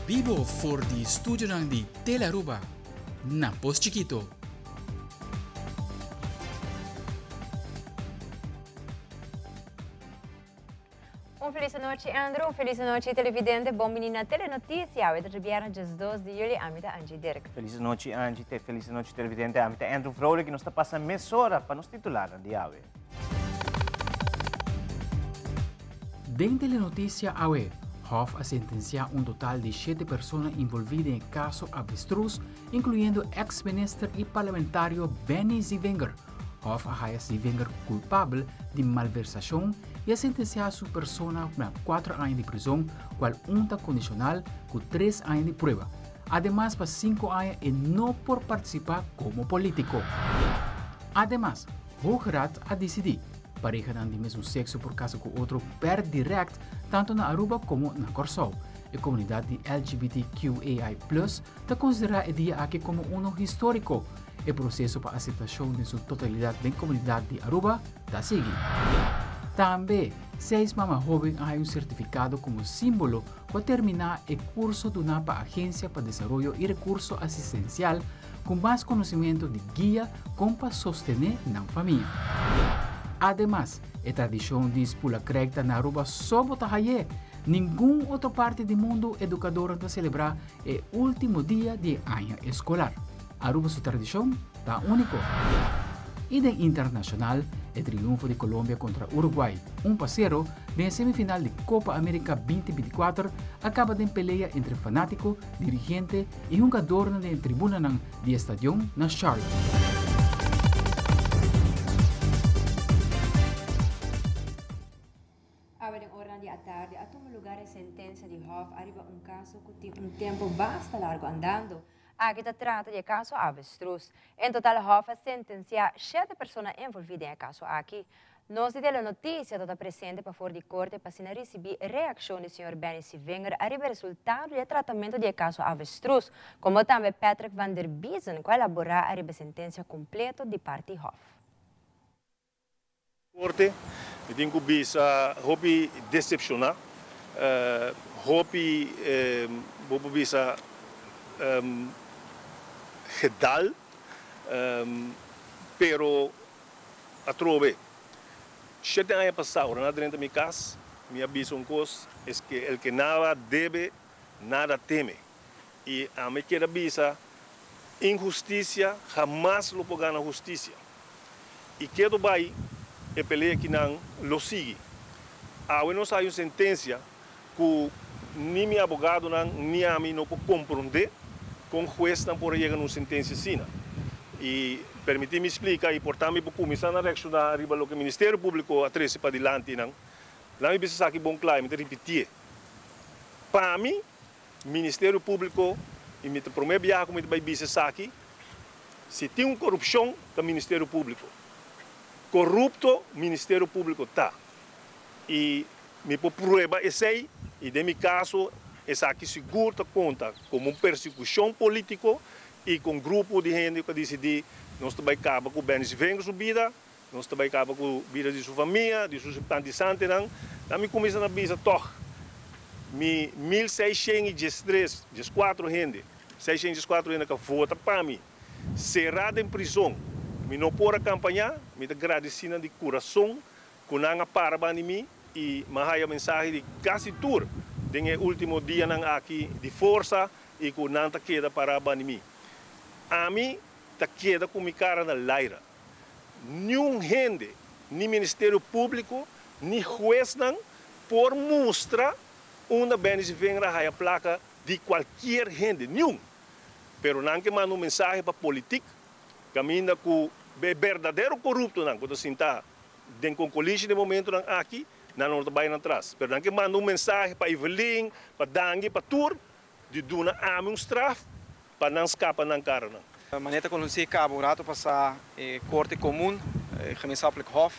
Bibo for di studionan di Telearuba na Pos Chikito. Un felis anochi Andrew, un felis anochi televidente, bon bini na Telenoticia, awe ta djabièrnè 12 di juli, ami ta Angie Dirks. Felis anochi Angie, te felis anochi televidente, ami ta Andrew Vrolijk y nos ta pasa mesora pa nos titularnan di awe. Den Telenoticia awe, Hof a sentencia un total di shete persona involvi den e caso Avestruz, incluyendo ex minister y parlamentario Benny Zievinger. Hof a haya Zievinger culpabel di malversacion y a sentencia su persona na cuatro aña di prizon, cual un ta condicional cu tres aña di prueba. Ademas pa cinco aña e no por participa como politico. Ademas, Hoge Raad a dicidi, parehanan di mesun sexo por casa cu otro per direct tanto na Aruba como na Corsou. E comunidad di LGBTQAI plus ta considera e dia aki como uno historico. E proceso pa aceptacion den su totalidad den comunidad di Aruba ta sigui. Tambe, seis mama hoben a haya un certificado como simbolo cu a termina e curso duna pa Agencia pa Desaroyo y Recurso Asistencial cu mas conocimento di guia con pa sostene nan famia. Ademas, e tradicion di spula krek ta na Aruba so bo ta haye. Ningun otro parti di mundo educadornan ta celebra e ultimo dia di e aña escolar. Aruba su tradicion ta unico. Y den internacional, e triunfo di Colombia contra Uruguay, un pa sero, den e semifinal di Copa America 2024 a caba den pelea entre fanatico, dirigente y hungadornan den e tribunanan di e stadion na Charlotte. Awe den oranan di atardi a tuma lugar e sentencia di Hof ariba un caso cu tin un tempo basta largo andando. Aki ta trata di e caso Avestruz. En total Hof a sentencia shete persona envolvi den e caso aki. Nos di Telenoticia ta ta presente pafor di corte pa asina ricibi reaccion di señor Benny Sivinger ariba e resultado di e tratamento di e caso Avestruz, como tambe Patrick van der Biezen cu a elabora ariba e sentencia completo di parti Hof. Corte, mi tin cu bisa hopi decepciona, hopi bo por bisa gedal, pero atrobe shete aña pasa ora nan a drenta mi cas mi a bisa un cos es que el que nada debe nada teme y ami keda bisa inhusticia hamas lo por gana husticia y kedo bay e pelea kinan lo sigui. Awe nos hay un sentencia cu ni mi abogadonan ni ami no por compronde con huesnan por a yega na un sentencia asina. Y permiti mi splica y por ta mi por cuminsa na reacciona riba loke Ministerio Publico a trece padilanti nan. Laat mi bisa esaki bon cla y mi ta ripitié. Pa mi, Ministerio Publico, y mi ta prome biaha cu mi ta bay bisa esaki, si tin un corupcion ta Ministerio Publico. Corupto Ministerio Publico ta. Y mi por prueba esey y den mi caso esaki sigur ta conta como un persecucion politico y con grupo di hende cu a dicidi nos ta bay caba cu Benny Sivengo su bida, nos ta bay caba cu bida di su famia, di su simpatisantenan. Dan mi cuminsa na bisa tog mi 1613, diescuatro hende, 614 hende cu a vota pa mi cera den prizon, mi no por a campaña, mi ta gradici nan di curason Ku nan a para banda di mi i m'a haya mensahe di kasi tur den e último dianan aki di forsa i ku nan ta keda para banda di mi. Ami ta keda ku mi kara na laira. Niun hende, ni Ministerio Públiko, ni huesnan por mustra unda Benny Sivengra a haya plaka di kualkier hende, niun. Pero nan ke manda un mensahe pa politik kaminda ku e berdadero koruptonan ku ta sinta Den konkolishi den momentonan aki, nan no ta bai nan tras. Pero nan ke manda un mensahe pa Evelyn, pa Dangui, pa tur, di duna ami un straf pa nan skapa nan karanan. Manera ta konosí kaba un rato pasá e Korte Komun, e Gemeenschappelijk Hof,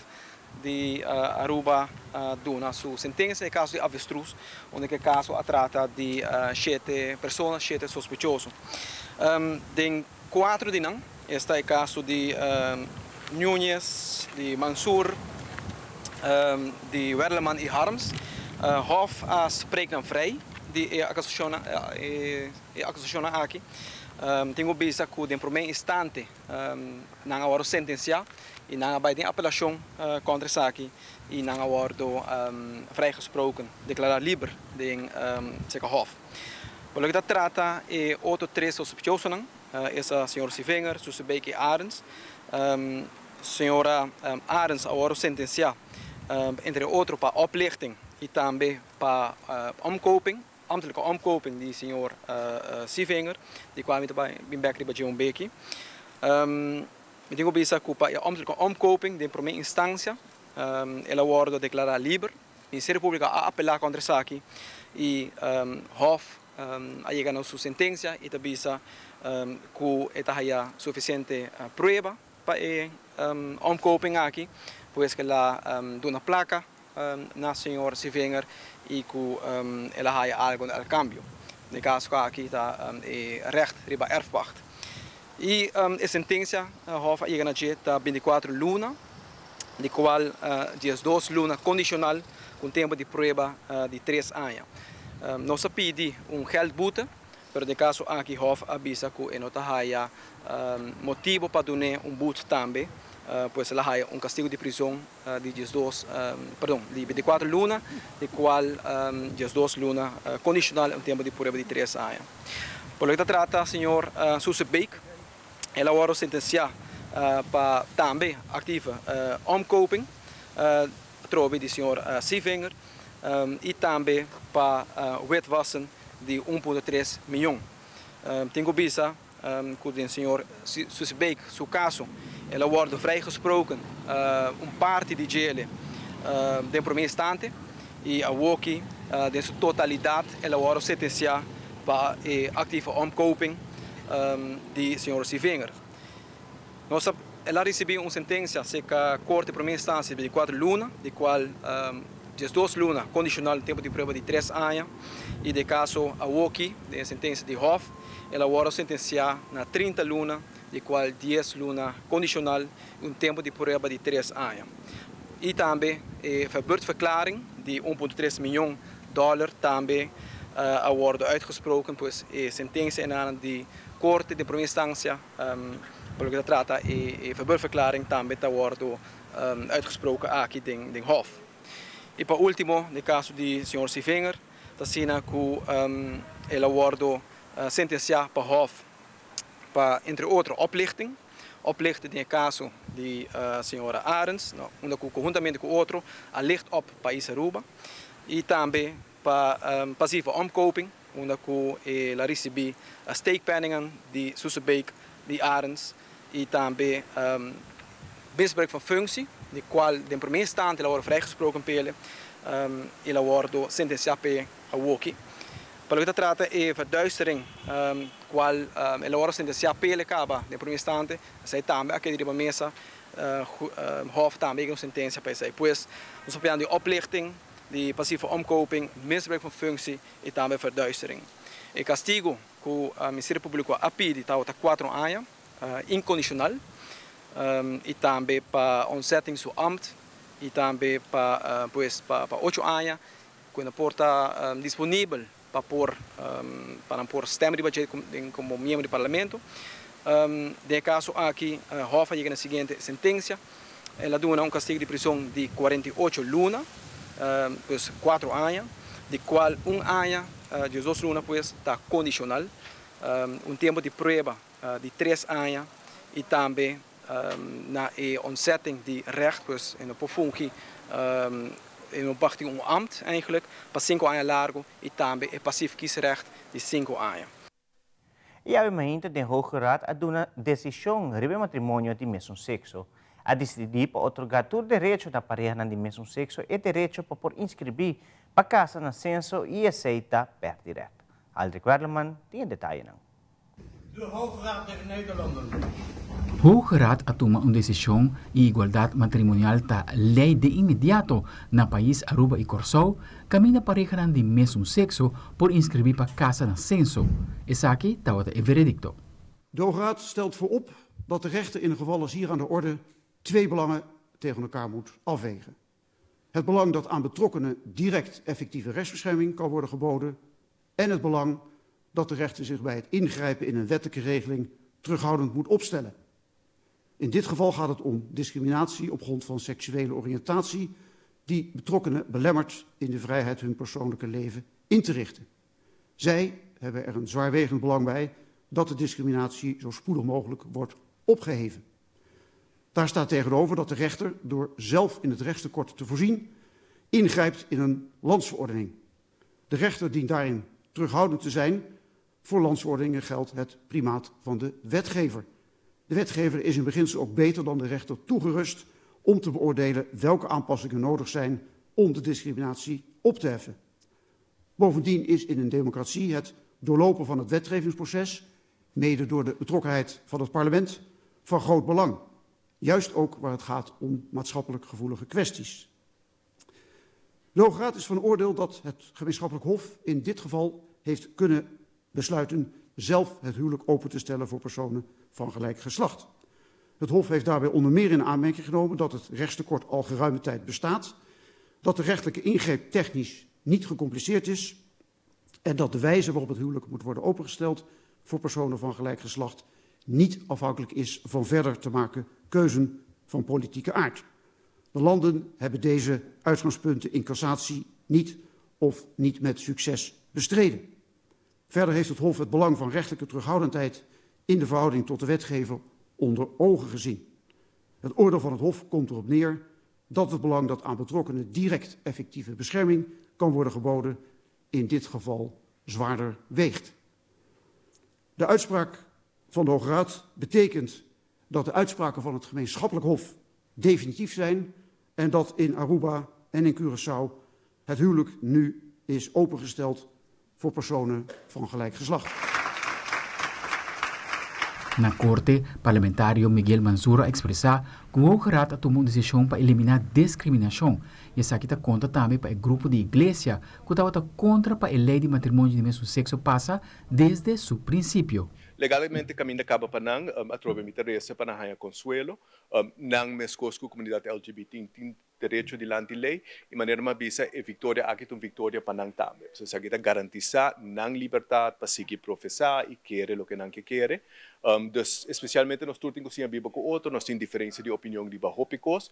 di Aruba a duna su sentensia e kaso di avestruz, unda ku e kaso a trata di shete persona, shete sospechoso. Den Cuatro di nan, esta e caso di Nuñez, di Mansur, di Werleman y Harms. Hof a spreek nan vrij di. di e acusacionnan e acusacionnan aki. Tin cu bisa cu den prome instante nan a wordo sentencia y nan a bay den apelacion contra esaki y nan a wordo vrijgesproken, declara liber den Seca Hof. Por loke ta trata e otro tres sospechosonan, esa señor Sivinger, Susebeek y Arends. Señora Arends a wordo sentencia entre otro pa oplichting y tambe pa omkoping, ambtelijke omkoping di señor Sivinger, di cual mi ta bay bin bek riba dje un beki. Mi tin cu bisa cu pa e ambtelijke omkoping den prome instancia el a wordo declara liber. Ministerio Publico a apela contra esaki y Hof a yega na su sentencia y ta bisa cu e ta haya suficiente prueba pa e omkoping aki, pues cu el a duna placa na señor Sivinger y cu el a haya algo al cambio. Den e caso aki ta e recht riba erfpacht. Y e sentencia Hof a yega na dje ta 24 luna, di cual 12 luna condicional cu tempo di prueba di 3 aña. Nos a pidi un geldboete, pero den caso aki Hof a bisa cu e no ta haya motibo pa dune un boete tambe, pues el a haya un castigo di prison di 12, perdon, di 24 luna, di cual 12 luna condicional, un tempo di prueba di 3 aña. Por loke ta trata señor Susebeek, el a wordo sentencia pa tambe actieve omkoping atrobe di señor Sivinger y tambe pa witwassen di 1.3 miyon. Tin cu bisa cu den señor Susebeek su caso el a wordo vrijgesproken un parti di djele den prome instante y awoki den su totalidad el a wordo sentencia pa e actieve omkoping di señor Sivinger. Nos a el a ricibi un sentencia cerca Corte Prome Instancia di 24 luna, di cual 12 luna condicional, tempo di prueba di 3 aña, y de caso awoki den sentencia di Hof el a wordo sentencia na 30 luna, di cual 10 luna condicional y un tempo di prueba di 3 aña. Y tambe e verbeurdverklaring di 1.3 miyon dollar tambe a wordo uitgesproken, pues e sentencia en di Corte de Prome Instancia pa loke ta trata e verbeurdverklaring tambe ta wordo uitgesproken aki den Hof. Y pa ultimo, den caso di señor Sivinger, ta asina cu el a wordo sentencia pa Hof pa, entre otro, oplichting, oplichting den caso di señora Arends, no, unda cu conhuntamente cu otro a licht op pais Aruba, y tambe pa passieve omkoping, unda cu el a ricibi steekpenningen di Susebeek, di Arends, y tambe misbruik van functie, di cual den prome instante el a wordo vrijgesproken pele, el a wordo sentencia pe awoki. Pa loke ta trata e verduistering, cual el a wordo sentencia pele caba den prome instante, esey tambe a keda riba mesa, Hof tambe a un sentencia pa esey. Pues, nos ta papiando di oplichting, di passieve omkoping, misbruik van functie y tambe verduistering. E castigo cu Ministerio Publico a pidi ta 4 aña, incondicional, y tambe pa ontzetting su ambt, y tambe pa, pues, pa 8 aña, cu no por ta disponibel pa por stem riba dje como miembro di parlamento. Den caso aki, Hof a yega na e siguiente sentencia. El a duna un castigo di prison di 48 luna, pues 4 aña, di cual un aña, 12 luna, pues, ta condicional, un tempo di prueba di 3 aña y tambe na e ontzetting di recht, pues e no por fungi e no mag un ambt eigenlijk, pa 5 aña largo y tambe e passief kiesrecht di 5 aña. Y obviamente de Hoge Raad a duna decision riba matrimonio di mesun sexo. A dicidi pa otorga tur derecho na pareha di mesun sexo e derecho pa por inscribi pa casa na censo y esey ta per direct. Aldrich Werleman tin detaye. De Hoge Raad der Nederlanden. Hoge Raad a tuma un decision y igualdad matrimonial ta ley di inmediato na pais Aruba y Corsou, caminda pareha di mesun sexo por inscribi pa casa na censo. Esaki ta e veredicto. De Hoge Raad stelt voorop dat de rechter in een geval als hier aan de orde twee belangen tegen elkaar moet afwegen. Het belang dat aan betrokkenen direct effectieve rechtsbescherming kan worden geboden. en het belang dat de rechter zich bij het ingrijpen in een wettelijke regeling terughoudend moet opstellen. In dit geval gaat het om discriminatie op grond van seksuele oriëntatie die betrokkenen belemmert in de vrijheid hun persoonlijke leven in te richten. Zij hebben er een zwaarwegend belang bij dat de discriminatie zo spoedig mogelijk wordt opgeheven. Daar staat tegenover dat de rechter, door zelf in het rechtstekort te voorzien, ingrijpt in een landsverordening. De rechter dient daarin terughoudend te zijn. Voor landsverordeningen geldt het primaat van de wetgever. De wetgever is in beginsel ook beter dan de rechter toegerust om te beoordelen welke aanpassingen nodig zijn om de discriminatie op te heffen. Bovendien is in een democratie het doorlopen van het wetgevingsproces, mede door de betrokkenheid van het parlement, van groot belang. Juist ook waar het gaat om maatschappelijk gevoelige kwesties. De Hoge Raad is van oordeel dat het gemeenschappelijk hof in dit geval heeft kunnen besluiten zelf het huwelijk open te stellen voor personen van gelijk geslacht. Het Hof heeft daarbij onder meer in aanmerking genomen dat het rechtstekort al geruime tijd bestaat, dat de rechterlijke ingreep technisch niet gecompliceerd is en dat de wijze waarop het huwelijk moet worden opengesteld voor personen van gelijk geslacht niet afhankelijk is van verder te maken keuzen van politieke aard. De landen hebben deze uitgangspunten in cassatie niet of niet met succes bestreden. Verder heeft het Hof het belang van rechterlijke terughoudendheid in de verhouding tot de wetgever onder ogen gezien. Het oordeel van het Hof komt erop neer dat het belang dat aan betrokkenen direct effectieve bescherming kan worden geboden, in dit geval zwaarder weegt. De uitspraak van de Hoge Raad betekent dat de uitspraken van het gemeenschappelijk hof definitief zijn en dat in Aruba en in Curaçao het huwelijk nu is opengesteld voor personen van gelijk geslacht. Na korte, parlamentario Miguel Mansur a ekspresá ku Hoge Raad a tuma un desishon pa eliminá diskriminashon i esaki ta konta tambe pa e grupo di iglesia ku tabata kontra pa e lei di matrimonio di mesun sekso pasa desde su prinsipio. Legalmente kaminda kaba pa nan, atrobe mi ta resa pa nan haña konsuelo. Nan meskos ku komunidat LGBT tin derecho dilanti lei i manera mi a bisa e viktoria aki ta un viktoria pa nan tambe. Pasobra esaki ta garantisá nan libertat pa sigui profesá i kere loke nan ke kere. Dus espesialmente nos tur tin ku siña biba ku otro, nos tin diferensia di opinion riba hopi kos,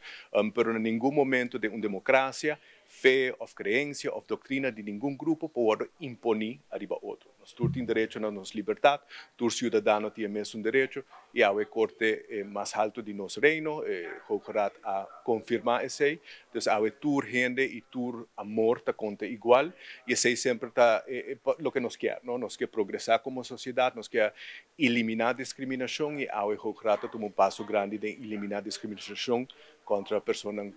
pero na ningun momento den un demokrasia fe òf kreensia òf doktrina di ningun grupo por wòrdu imponí ariba otro. Nos tur tin derecho na nos libertat, tur siudadano tin e mesun derecho i awe e korte mas haltu di nos reino, e Hoge Raad a konfirmá esei. Dus awe tur hende i tur amor ta konta igual i esei semper ta loke nos kier, no? Nos ke progresá komo sosiedat, nos ke eliminá diskriminashon i awe Hoge Raad ta tuma un paso grandi den eliminá diskriminashon kontra personanan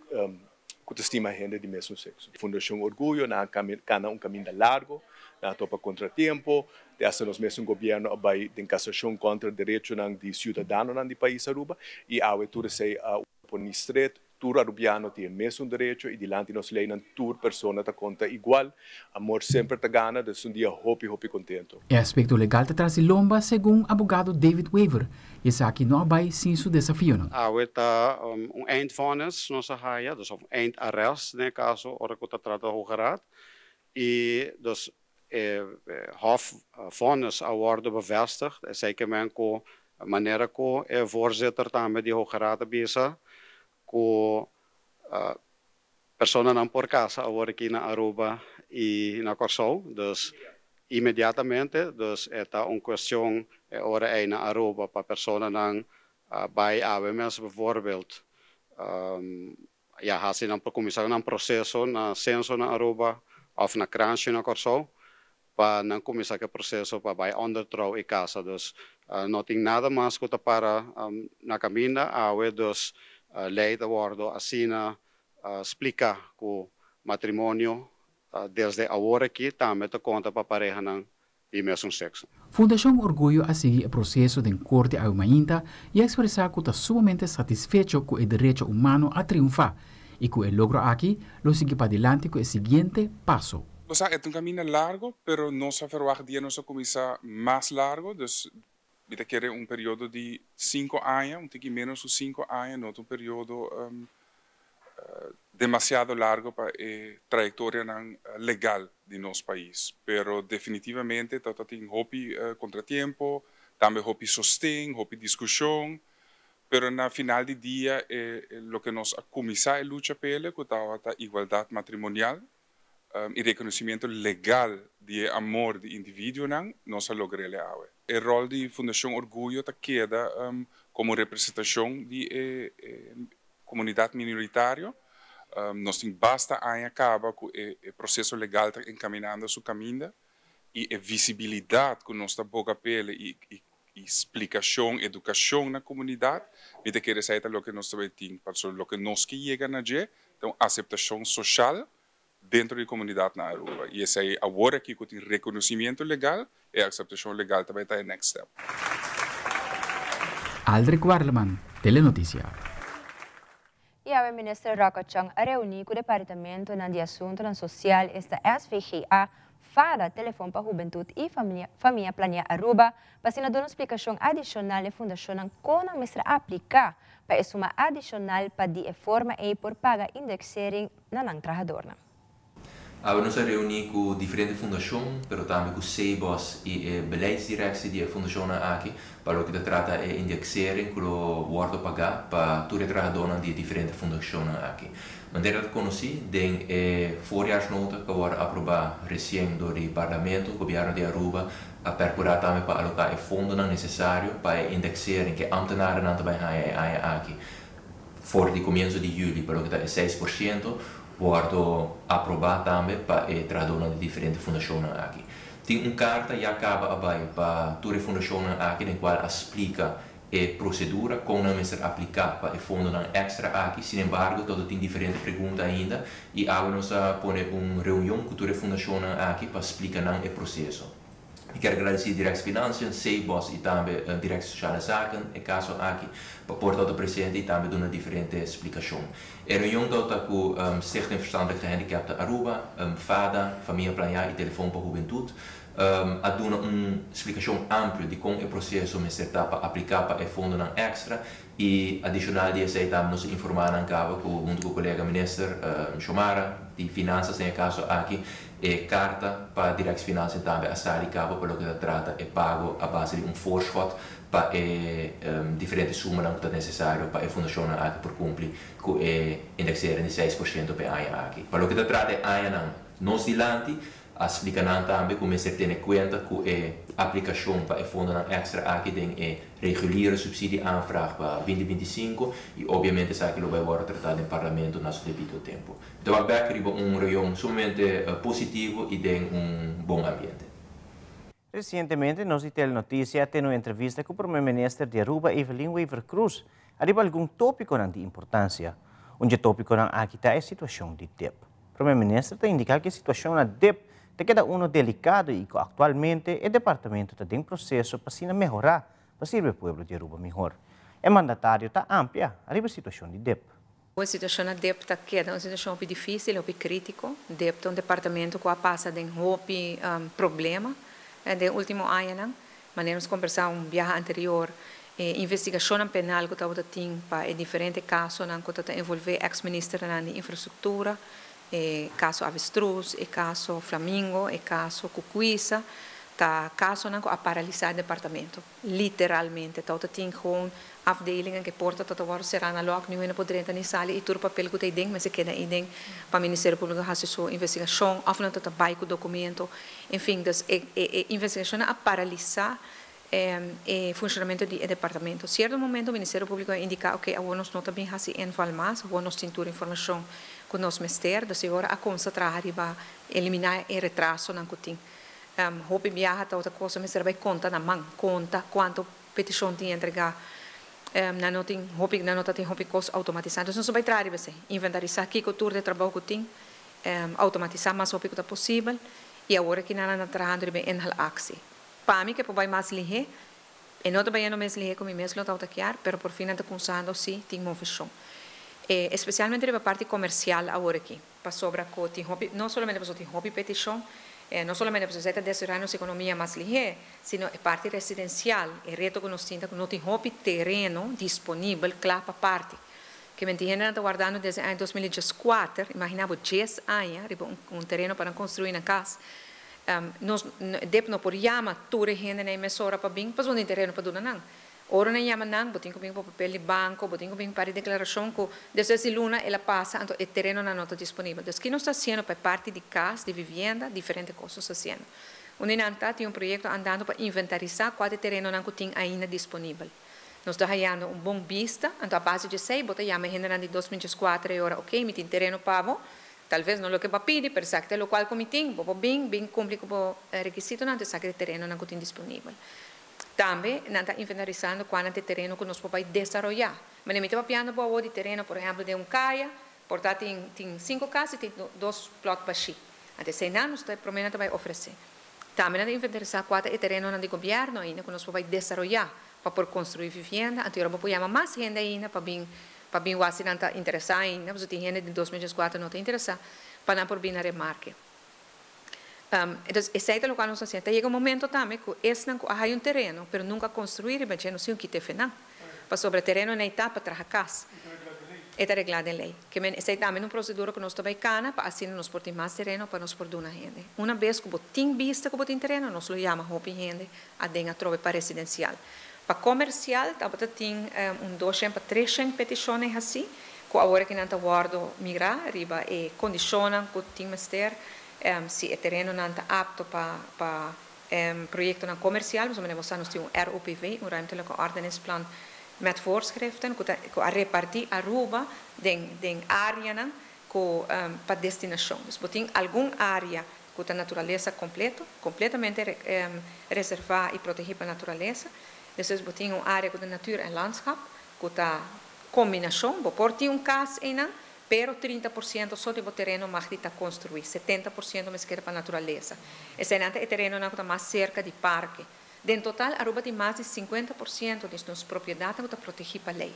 ku ta stima hende di mesun sekso. Fundashon Orguyo nan a kana un kaminda largo, nan a topa kontratiempo, te asta nos mesun gobièrnu a bai den kasashon kontra derechonan di siudadanonan di pais Aruba i awe tur esei a poni stret, tur arubiano tin e mesun derecho i dilanti nos leinan tur persona ta konta igual. Amor semper ta gana, dus un dia hopi hopi kontento. E aspekto legal ta tras di lomba, segun abogado David Wever, i esaki no a bai sin su desafionan. Awe ta un eindvonnis nos a haya, dus of eindarrest den e caso ora cu ta trata Hoge Raad. Y dus e hof vonnis a wordo bevestigd, esey ke men cu manera cu e voorzitter tambe di Hoge Raad a bisa cu Personanan por casa awor aki na Aruba y na Corsou, dus inmediatamente, dus e ta un cuestion e ora ey na Aruba pa personanan bay awe mes bijvoorbeeld ya haci nan por cuminsa nan proceso na censo na Aruba of na Kranshi na Corsou pa nan cuminsa cu e proceso pa bay ondertrouw y casa, dus no tin nada mas cu ta para na caminda awe, dus ley ta wordo asina splica cu matrimonio desde awor aki tambe ta conta pa parehanan di mesun sexo. Fundacion Orguyo a sigui e proceso den Corte awe mainta y a expresa cu ta sumamente satisfecho cu e derecho humano a triunfa y cu e logro aki lo sigui padilanti cu e siguiente paso. Bo sa, e ta un caminda largo, pero nos a verwacht dia nos a cuminsa mas largo, dus mi ta kere un periodo di cinco aña, un tiki menos cu cinco aña, no ta un periodo. Demasiado largo pa e trayectorianan legal di nos pais, pero definitivamente ta tin hopi contratiempo, tambe hopi sosten, hopi discusion, pero na final di dia e loke nos a cuminsa e lucha p'ele cu tawata igualdad matrimonial y reconocimiento legal di e amor di individuonan, nos a logr'ele awe. E rol di Fundacion Orguyo ta keda como representacion di e comunidad minoritario. Nos tin basta aña caba cu e proceso legal ta encaminando su caminda y e visibilidad cu nos ta boga p'ele y splicacion, educacion na comunidad, mi ta kere esey ta loke nos ta bay tin, pasobra loke nos ke yega na dje ta un aceptacion social dentro di comunidad na Aruba y esey awor aki cu tin reconocimiento legal, e aceptacion legal ta bay ta e next step. Aldrich Warleman, Telenoticia. Y awe Minister Rocco Chong a reuni cu Departamentonan di Asuntonan Social, esta SVGA, FADA, Telefon pa Hubentud y Famia Planea Aruba, pa asina duna un splicacion adicional e fundacionnan con nan mester aplica pa e suma adicional pa di e forma ey por paga indexering na nan trahadornan. Awe nos a reuní ku diferente fundashon, pero tambe ku Cbos i e beleidsdirectie di e fundashonnan aki pa loke ta trata e indexering ku lo wòrdu pagá pa tur e trahadónan di e diferente fundashonnan aki. Manera ta konosí, den e voorjaarsnota ku a wòrdu aprobá resien dor di Parlamento, Gobièrnu di Aruba a perkurá tambe pa aloká e fondonan nesesario pa e indexering ku e ámtenarennan ta bai haña e aña aki. For di komienso di yüli pa loke ta e 6% wòrdu aprobá tambe pa e trahadónan di diferente fundashonnan aki. Tin un karta ya kaba a bai pa tur e fundashonnan aki den kual a splika e prosedura kon nan mester apliká pa e fondonan èkstra aki. Sinembargo todo tin diferente pregunta ainda i awe nos a pone un reunion ku tur e fundashonnan aki pa splika nan e proseso. Mi kier agradeci Directie Financiën, Cbos y tambe Directie Sociale Zaken e caso aki pa por ta presente y tambe duna diferente splicacion. E reunion ta cu Stichting Verstandelijk Gehandicapten Aruba, FADA, Famia Planea y Telefon pa Hubentud. A duna un splicacion amplio di con e proceso mester ta pa aplica pa e fondonan extra y adicional di esey tambe nos a informa nan caba cu hunto cu colega Minister Xiomara di Finanzas den e caso aki E karta pa Directie Financiën tambe a sali kaba pa loke ta trata e pago a base di un voorschot pa e diferente sumanan ku ta nesesario pa e fundashonnan aki por kumpli ku e indexering di 6% pa e aña aki. Pa loke ta trata e añanan nos dilanti, a splika nan tambe ku mester tene kuenta ku e aplikashon pa e fondonan èkstra aki den e reguliere subsidieaanvraag pa 2025 i obviamente esaki lo bai wòrdu tratá den Parlamento na su debito tempu. Ta wak bek riba un reunion sumamente positivo y den un bon ambiente. Recientemente nos di Telenoticia a tene un entrevista cu Prome Minister di Aruba Evelyn Wever-Croes ariba algun topiconan di importancia. Un dje topiconan aki ta e situacion di dip. Prome Minister ta indica cu e situacion na dip ta keda uno delicado y cu actualmente e departamento ta den proceso pa asina mehora pa sirbi e pueblo di Aruba mihor. E mandatario ta amplia ariba e situacion di dip. E situashon na dep ta keda un situashon hopi difísil, hopi krítiko. Dep ta un departamento ku a pasa den hopi problema den e último añanan. Manera nos kombersá un biaha anterior, e investigashonnan penal ku tabata tin pa e diferente kasonan ku ta ta envolvé eks ministernan di infrastruktura, e kaso Avestruz, e kaso Flamingo, e kaso Kukuisa, ta kasonan ku a paralisá e departamento. Literalmente tabata tin gewoon afdelingen ku e porta tabata wòrdu será na lòk, niun hende por drenta ni sali i tur papel ku ta eiden mester keda eiden pa Ministerio Públiko hasi su investigashon òf nan tabata bai ku dokumento. En fin, dus e e investigashonnan a paralisá e funshonamentu di e departamento. Sierto momento Ministerio Públiko a indiká oke awor nos no ta bin hasi inval mas, awor nos tin tur informashon ku nos mester, dus e ora a kumsa traha riba eliminá e retrasonan ku tin. Hopi biaha ta otro cosa mester bai conta na man, conta cuanto peticion tin entrega. Nan no tin hopi, nan no ta tin hopi cos automatisa. Entonces nos a bai traha riba esey, inventarisa kico tur di trabou cu tin, automatisa mas hopi cu ta posibel y awor aki nan a trahando riba e inhaalactie. Pa mi ke por bai mas lihe, e no ta bayendo mes lihe cu mi mes lo tabata kier, pero por fin nan ta cunsando si tin movecion. Especialmente riba parti comercial awor aki. Pasobra ku tin hopi, no solamente pasobra tin hopi petishon, no solamente pasobra esei ta desaroyá nos ekonomia mas lihé, sino e parti residensial, e reto ku nos tin ta ku no tin hopi tereno disponibel kla pa parti. Ke men tin hendenan ta wardando desde aña 2014, imagina bo 10 aña riba un tereno pa nan construi nan cas. Nos dep no por yama tur e hendenan e mesora pa bin pasobra no tin tereno pa duna nan. Ora nan yama nan, bo tin ku bin ku papel di banko, bo tin ku bin ku par di deklarashon ku despues di luna el a pasa, anto e terenonan no ta disponibel. Dus ki nos ta hasiendo pa e parti di kas, di vivienda, diferente kos nos ta hasiendo. Un di nan ta, tin un proyekto andando pa inventarisá kua di terenonan ku tin ainda disponibel. Nos ta hayando un bon bista, anto a base di esei bo ta yama e hendenan di 2004 e ora, ok, mi tin tereno pa bo, talves no loke bo a pidi, pero esaki ta lokual ku mi tin, bo por bin, bin kumpli ku bo rekisitonan, anto esaki ta e terenonan ku tin disponibel. Tambe nan ta inventarisando kuanan ta e tereno ku nos por bai desaroyá. Manera mi ta papiando bo awor di tereno, por ehèmpel den un kaya, por ta tin tin sinku kas i tin dos plòt bashí. Anto eseinan nos ta promé nan ta bai ofresé. Tambe nan ta inventarisá kua ta e terenonan di gobièrnu ainda ku nos por bai desaroyá pa por konstruí vivienda. Anto yora bo por yama mas hende ainda pa bin pa bin wak si nan ta interesá ainda, pasobra tin hende den 2014 no ta interesá pa nan por bin na remarke. Entonces, esei ta lokual nos ta hasiendo. Ta yega un momento tambe ku esnan ku a haya un tereno, pero nunka a konstruí riba dje, nos tin ku kita efe nan. Pasobra e tereno nei ta pa traha kas. E ta reglá den lei. Ke men, esei tambe ta un prosedura ku nos ta bai kana pa asina nos por tin mas tereno pa nos por duna hende. Una bes ku bo tin bista ku bo tin tereno, nos lo yama hopi hende aden atrobe pa residensial. Pa komersial tabata tin un doshen pa treshen petishonnan hasí, ku awor aki nan ta wòrdu mirá riba e kondishonnan ku tin mester, si e terenonan ta apto pa pa proyektonan komersial, pasobra manera bo sa nos tin un ROPV, un Ruimtelijke Ordeningsplan met Voorschriften, ku ta ku a repartí Aruba den den áreanan ku pa destinashon. Dus bo tin algun área ku ta naturalesa kompleto, kompletamente reservá i protegí pa naturalesa. Despues bo tin un área ku ta natuur en landschap, ku ta kombinashon. Bo por tin un kas einan, pero 30% so di bo tereno mag di ta konstruí, 70% mester keda pa naturalesa. Eseinan ta e terenonan ku ta mas serka di parke. Den total Aruba tin mas di 50% di nos propiedatnan ku ta protegí pa lei.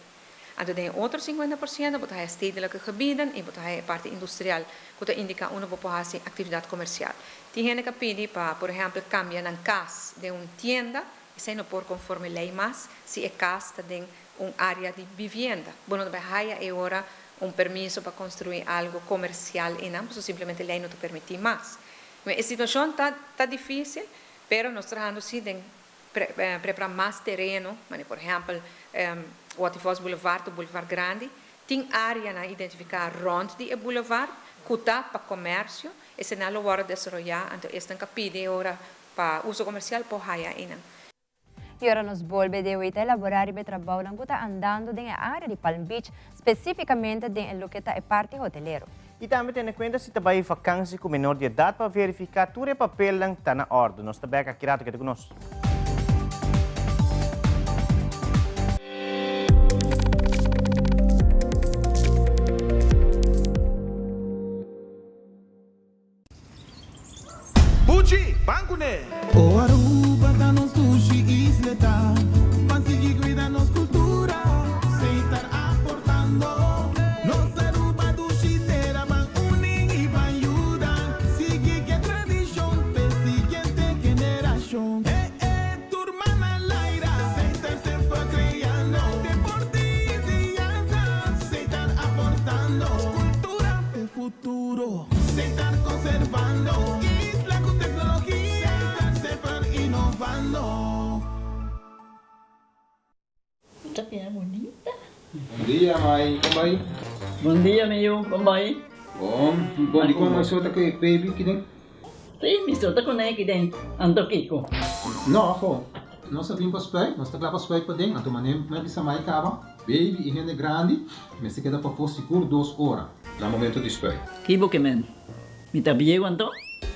Anto den e otro 50% bo ta haya stedelijke gebieden i bo ta haya e parti industrial ku ta indiká unda bo por hasi aktividat komersial. Tin hende ka pidi pa, por ehèmpel, kambia nan kas den un tienda, esei no por konforme lei mas si e kas ta den un área di bibienda. Bo no ta bai haya e ora un permiso pa konstruí algu komersial einan pasobra simplemente lei no ta permití mas. E situashon ta ta difísil, pero nos trahando sí den Prepara mas tereno, manera por ehempel Waterfalls Boulevard of Boulevard Grandi, tin areanan identifica rond di e boulevard cu ta pa comercio, esenan lo wordo desaroya, anto esnan ca pidi e ora pa uso comercial por haya einan. Y ora nos bolbe den wei ta elabora riba e trabounan cu ta andando den e area di Palm Beach, specificamente den e loke ta e parti hotelero. I tambe tene kuenta si ta bai vakansi ku menor di edat pa verifiká tur e papelnan ta na òrdu. Nos ta bèk aki rato, keda ku nos. Buchi, ban kuné! O Aruba ta nos dushi isleta, ban sigui cuida nos cultura, Setar aportando. Nos Aruba dushi tera, ban uni y ban yuda, sigui ke tradicion p'e siguiente generacion. E e tur man al aire, Setar semper creando, deporte y enseñanza, Setar aportando, cultura p'e futuro. Setar conservando isla cu tecnologia. Setar semper innovando. Ta bira bunita. Bon dia mai, kon bai? Bon dia mi yu, kon bai? Bon, bon dikon mai so ta ku e baby kiden? Si, mi so ta kuné kiden, anto kiko? No, aho, nos a bin pa spuit, nos ta kla pa spuit paden, anto manera mi a bisa mai kaba, baby i hende grandi mester keda pafó sigur dos ora na momento di spuit. Ki bo ke men? Mi ta bieu anto?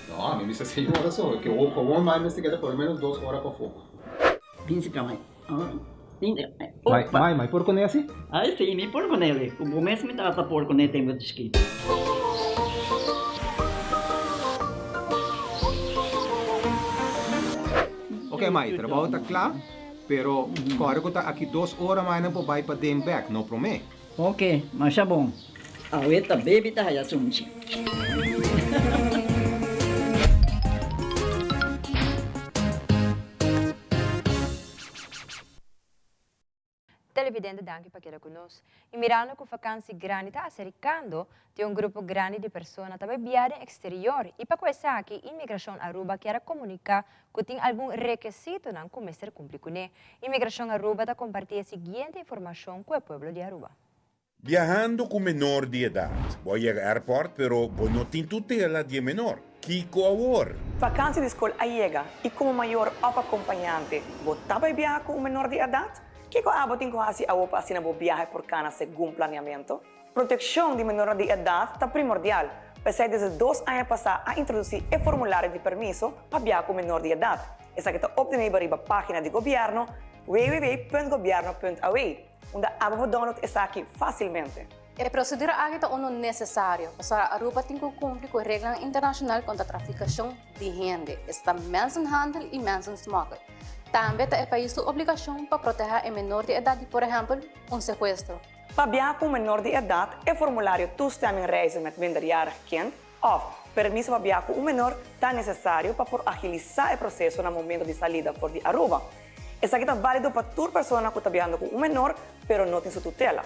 No, mi bisa seis ora so, ke gewoon mai mester keda por lo menos dos ora pafó. Bin si ka mai. Mai, mai, mai por kuné asi? Ai si, mi por kuné li. Ku bo mes mi tata por kuné tempu di chikito. Ok mai, trabou ta kla, pero kòrda ku ta aki dos ora mai nan por bai paden bèk, no promé. Ok, masha bon. Awe ta baby ta haya sunchi. Televidente danki pa keda ku nos. I mirando ku vakansi grandi ta aserkando, tin un grupo grandi di persona ta bai bia den eksterior i pa ku esaki Inmigrashon Aruba kier a komuniká ku tin algun rekesitonan ku mester kumpli kuné. Inmigrashon Aruba ta kompartí e siguiente informashon ku e pueblo di Aruba. Biahando ku menor di edat. Bo a yega airport pero bo no tin tutela di e menor. Kiko awor? Vakansi di skol a yega i komo mayor òf akompañante bo ta bai biaha ku un menor di edat? Kiko abo tin ku hasi awor pa asina bo biahe por kana segun planeamentu? Protekshon di menornan di edat ta primordial, p'esei desde dos aña pasá a introdusí e formulario di permiso pa biaha ku menor di edat. Esaki ta optenibel riba página di gobièrnu www.gobierno.aw. Unda abo por download esaki fásilmente. E prosedura aki ta unu nesesario, pasobra Aruba tin ku kumpli ku e reglanan internashonal kontra trafikashon di hende, esta mensenhandel i mensensmokkel. Tambe ta e pais su obligashon pa protehá e menor di edat di, por ehèmpel, un sekuestro. Pa biaha ku un menor di edat, e formulario Toestemming reizen met minderjarig kind òf Permiso pa biaha ku un menor ta nesesario pa por agilisá e proseso na momento di salida for di Aruba. Esaki ta válido pa tur persona ku ta biahando ku un menor pero no tin su tutela.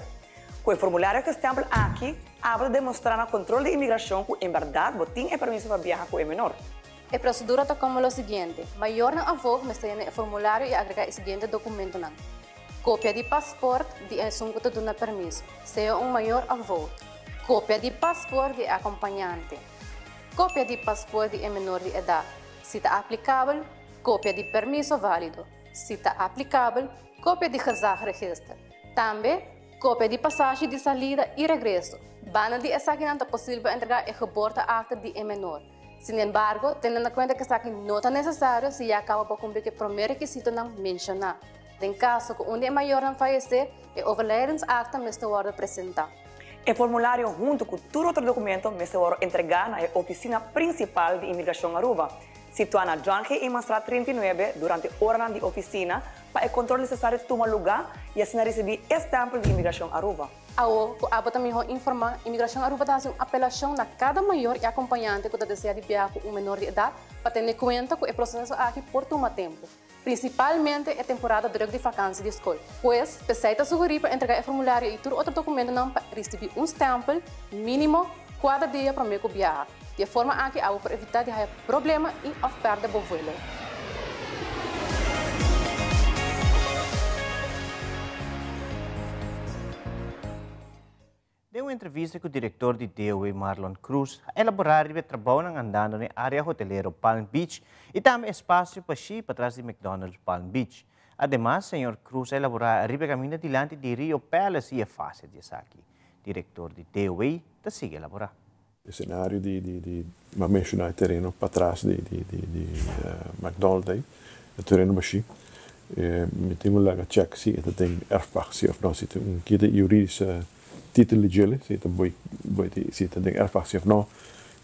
Ku e formulario gestèmpel aki, abo ta demostrá na kontrol di imigrashon ku en bèrdat bo tin e permiso pa biaha ku e menor. E prosedura ta komo lo siguiente, Mayornan afó mester yena e formulario i agregá e siguiente dokumentonan, Kopia di pasport di esun ku ta duna permiso, sea un mayor òf voogd, kopia di pasport di e akompañante, kopia di pasport di e menor di edat, si ta aplikabel, Kopia di permiso válido, si ta aplikabel, kopia di gezagregister. Tambe, kopia di pasashi di salida i regreso. Banda di esakinan ta posibel pa entregá e geboorteakte di e menor. Sinembargo, tene na kuenta ku esaki no ta nesesario si ya kaba bo kumpli ku e promé rekisitonan menshoná. Den kaso ku un di e mayornan fayesé, e overlijdensakte mester wòrdu presentá. E formulario huntu ku tur otro dokumento mester wòrdu entregá na e ofisina prinsipal di Imigrashon Aruba. Situá na John G. Imanstraat 39 durante oranan di oficina pa e control necesario tuma luga y asina ricibi e stempel di Imigracion Aruba. Awo cu abo ta miho informa, Imigracion Aruba ta haci un apelacion na cada mayor y acompañante cu ta desea di biaha cu un menor di edad pa tene cuenta cu e proceso aki por tuma tempo, principalmente e temporada druk di vakantie di scol. Pues, p'esey ta sugeri pa entrega e formulario y tur otro documentonan pa ricibi un stempel minimo kuater dia prome cu biaha. Di e forma aki abo por evita di haya problema y of perde bo vuelo. Den un entrevista cu director di DOW Marlon Croes a elabora riba e trabounan andando den area hotelero Palm Beach y tambe espacio pa shi patras di McDonald's Palm Beach. Ademas, señor Croes a elabora riba e caminda dilanti di Rio Palace y e fase di esaki. Director di DOW ta sigui elabora. Escenario di di di m'a menciona e tereno patras di di di di McDonald's ei, e tereno bashí. Mi tin ku laga check si e ta den erfpacht si of no, si tin un kita juridische titel di djele, si e ta boi boi di si e ta den erfpacht si of no.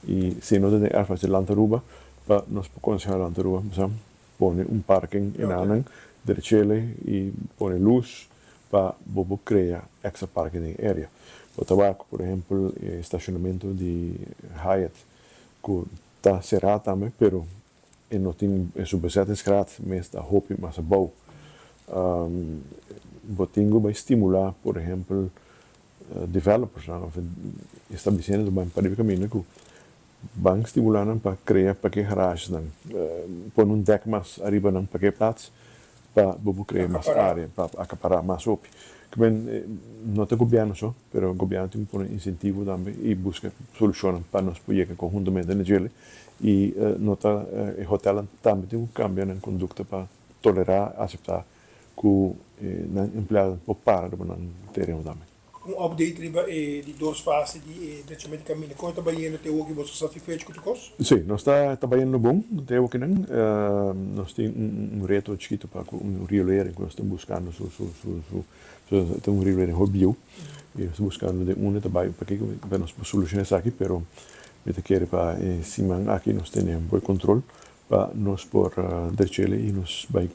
I si e no ta den erfpacht di Land Aruba, pa nos por conseha Land Aruba sa pone un parking enanan derechele i pone lus pa bo por crea extra parking den e area. Bo ta wak por ehempel e stacionamento di Hyatt cu ta cera tambe pero e no tin e su bezettingsgraad mes ta hopi mas abou. Bo tin cu bay stimula por ehempel developers nan of establecimentonan ban pariba caminda cu ban stimula nan pa crea parkeergarages nan, pone un dek mas ariba nan parkeerplaats pa bo por crea mas area pa acapara mas hopi. Kimen no ta gobierno so, pero gobierno tin cu pone incentivo tambe y busca solucionnan pa nos por yega conhuntamente na djele y no ta e hotelnan tambe tin cu cambia nan conducta pa tolera, acepta cu nan empleadonan por para riba nan tereno tambe. Un update riba e di dos fase di e drechament di caminda. Con e ta bayendo te awoki? Boso satisfecho cu tur cos? Si, nos ta ta bayendo bon te awokinan. Nos tin un reto chikito pa cu un riolering cu nos ta buscando su su su su su ta un riolering hopi bieu y nos ta buscando den unda ta bay pakico pa nos por soluciona esaki pero mi ta kere pa e siman aki nos tene un buen control pa nos por drechele y nos bay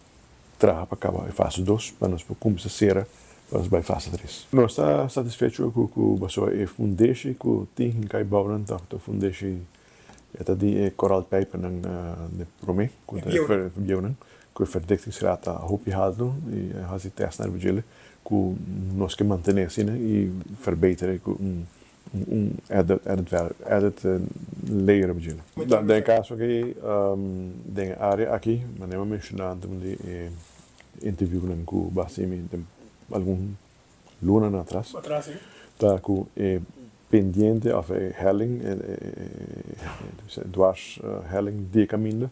Traha pa kaba e fase dos pa nos por kumsa sera pa nos bai fase tres. Nos ta satisfecho ku ku pasobra e fundeshi ku tin hinka e bounan ta ta fundeshi e ta di e koralpijpennan de prome ku ta e bieunan ku e verdiktingsgraad ta hopi haltu i a hasi testnan riba djele. ku nos ke mantené asina i verbeter'é ku un un added added value added layer op dje. Den e kaso aki den e área aki manera mi a menshoná antes di e interviewnan ku Basimi den algun lunanan atras ta ku e pendiente òf e helling e dwars helling di e kaminda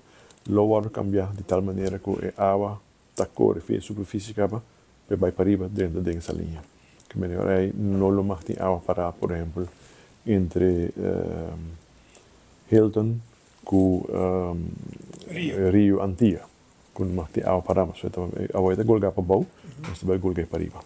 lo wòrdu kambiá di tal manera ku e awa ta kore via e superfisie kaba pa e bai pariba drenta den esa liña. Ke manera ora ei no lo mag tin awa pará, por ehempel, entre Hilton ku Rio Antia, ku no mag tin awa pará, pasobra awa ei ta golgá pabou, nos ta bai golg'é pariba.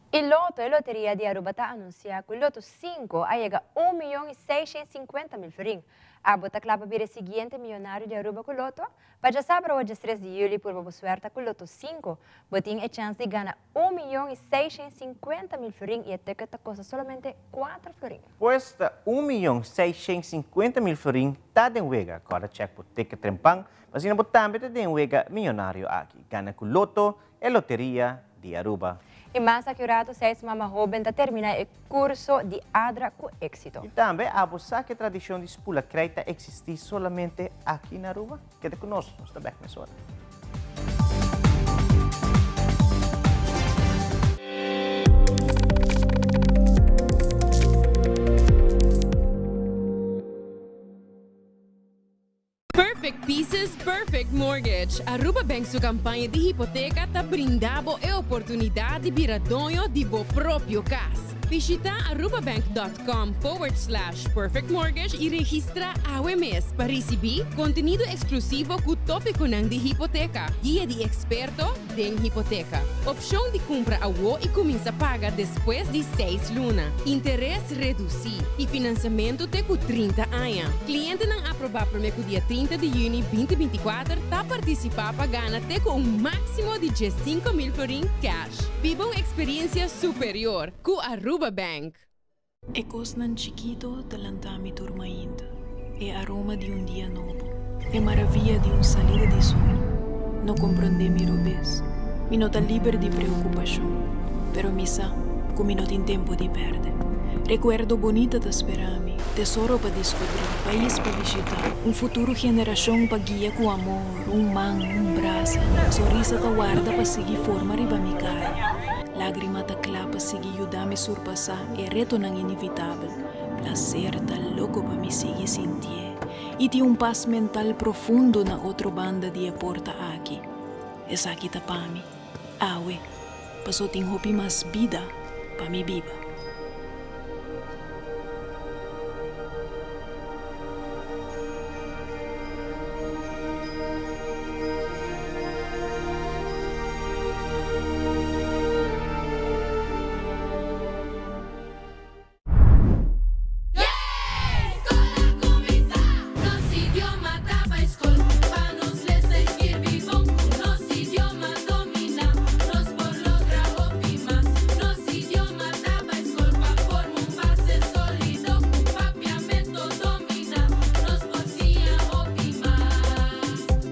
E Lotto, e loteria di Aruba ta anuncia cu Lotto 5 a yega un miyon y 650.000 florin. Abo ta cla pa bira e siguiente miyonario di Aruba cu Lotto? Pa djasabra o djestres di juli purba bo suerta cu Lotto 5. Bo tin e chens di gana un miyon y 650.000 florin y e ticket ta costa solamente 4 florin. Pues ta un miyon 650.000 florin ta den wega. Corda check bo ticket trempan pa asina bo tambe ta den wega miyonario aki. Gana cu Lotto, e loteria di Aruba. Y mas aki un rato seis mama hoben ta termina e curso di ADRA cu exito. Y tambe abo sa cu e tradicion di spula krijt ta existi solamente aki na Aruba? Keda cu nos, nos ta bek mesora. Perfect Pieces, Perfect Mortgage. Aruba Bank su campaña di hipoteca ta brinda bo e oportunidad di bira doño di bo propio cas. Bishita arubabank dot com forward slash perfect mortgage y registra awe mes pa ricibi contenido exclusivo cu topiconan di hipoteca, guia di experto den hipoteca, opcion di cumpra awo y cuminsa paga despues di seis luna, interes reduci y financiamento te cu 30 aña. Clientenan aproba prome cu dia 30 di juni 2024 ta participa pa gana te cu un maximo di 15.000 florin cash. Biba un experiencia superior cu Aruba Bank. E kosnan chikito ta lanta mi tur mainta, e aroma di un dia nobo, e maravia di un salida di sol. No komprondé mi robes, mi no ta liber di preokupashon, pero mi sa ku mi no tin tempu di pèrdè. Rekuerdo bonita ta spera mi, tesoro pa diskubrí, pais pa bishitá, un futuro generashon pa guia ku amor, un man, un brasa, sonrisa ta warda pa sigui forma riba mi kara. Lágrima ta kla pa sigui yuda mi surpasá e retonan inevitabel. Plaser ta loko pa mi sigui sintié i tin un pas mental profundo na otro banda di e porta aki. Esaki ta pa mi, awe, paso tin hopi mas bida pa mi biba.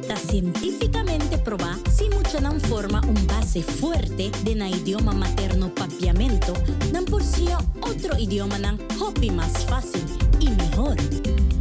Ta sientificamente proba si muchanan forma un base fuerte den nan idioma materno Papiamento, nan por siña otro idiomanan hopi mas facil y mihor.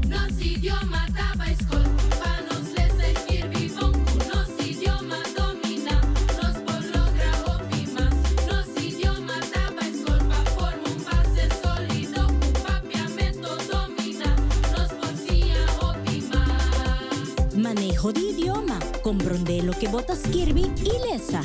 Nos idioma ta bai skol pa nos lesa y skirbi bon ku nos idioma domina nos por logra hopi mas nos idioma ta bai skol pa forma un base solido ku papiamento domina nos por siña hopi mas. Maneho di idioma, Komprondé loke bo ta skirbi i lesa.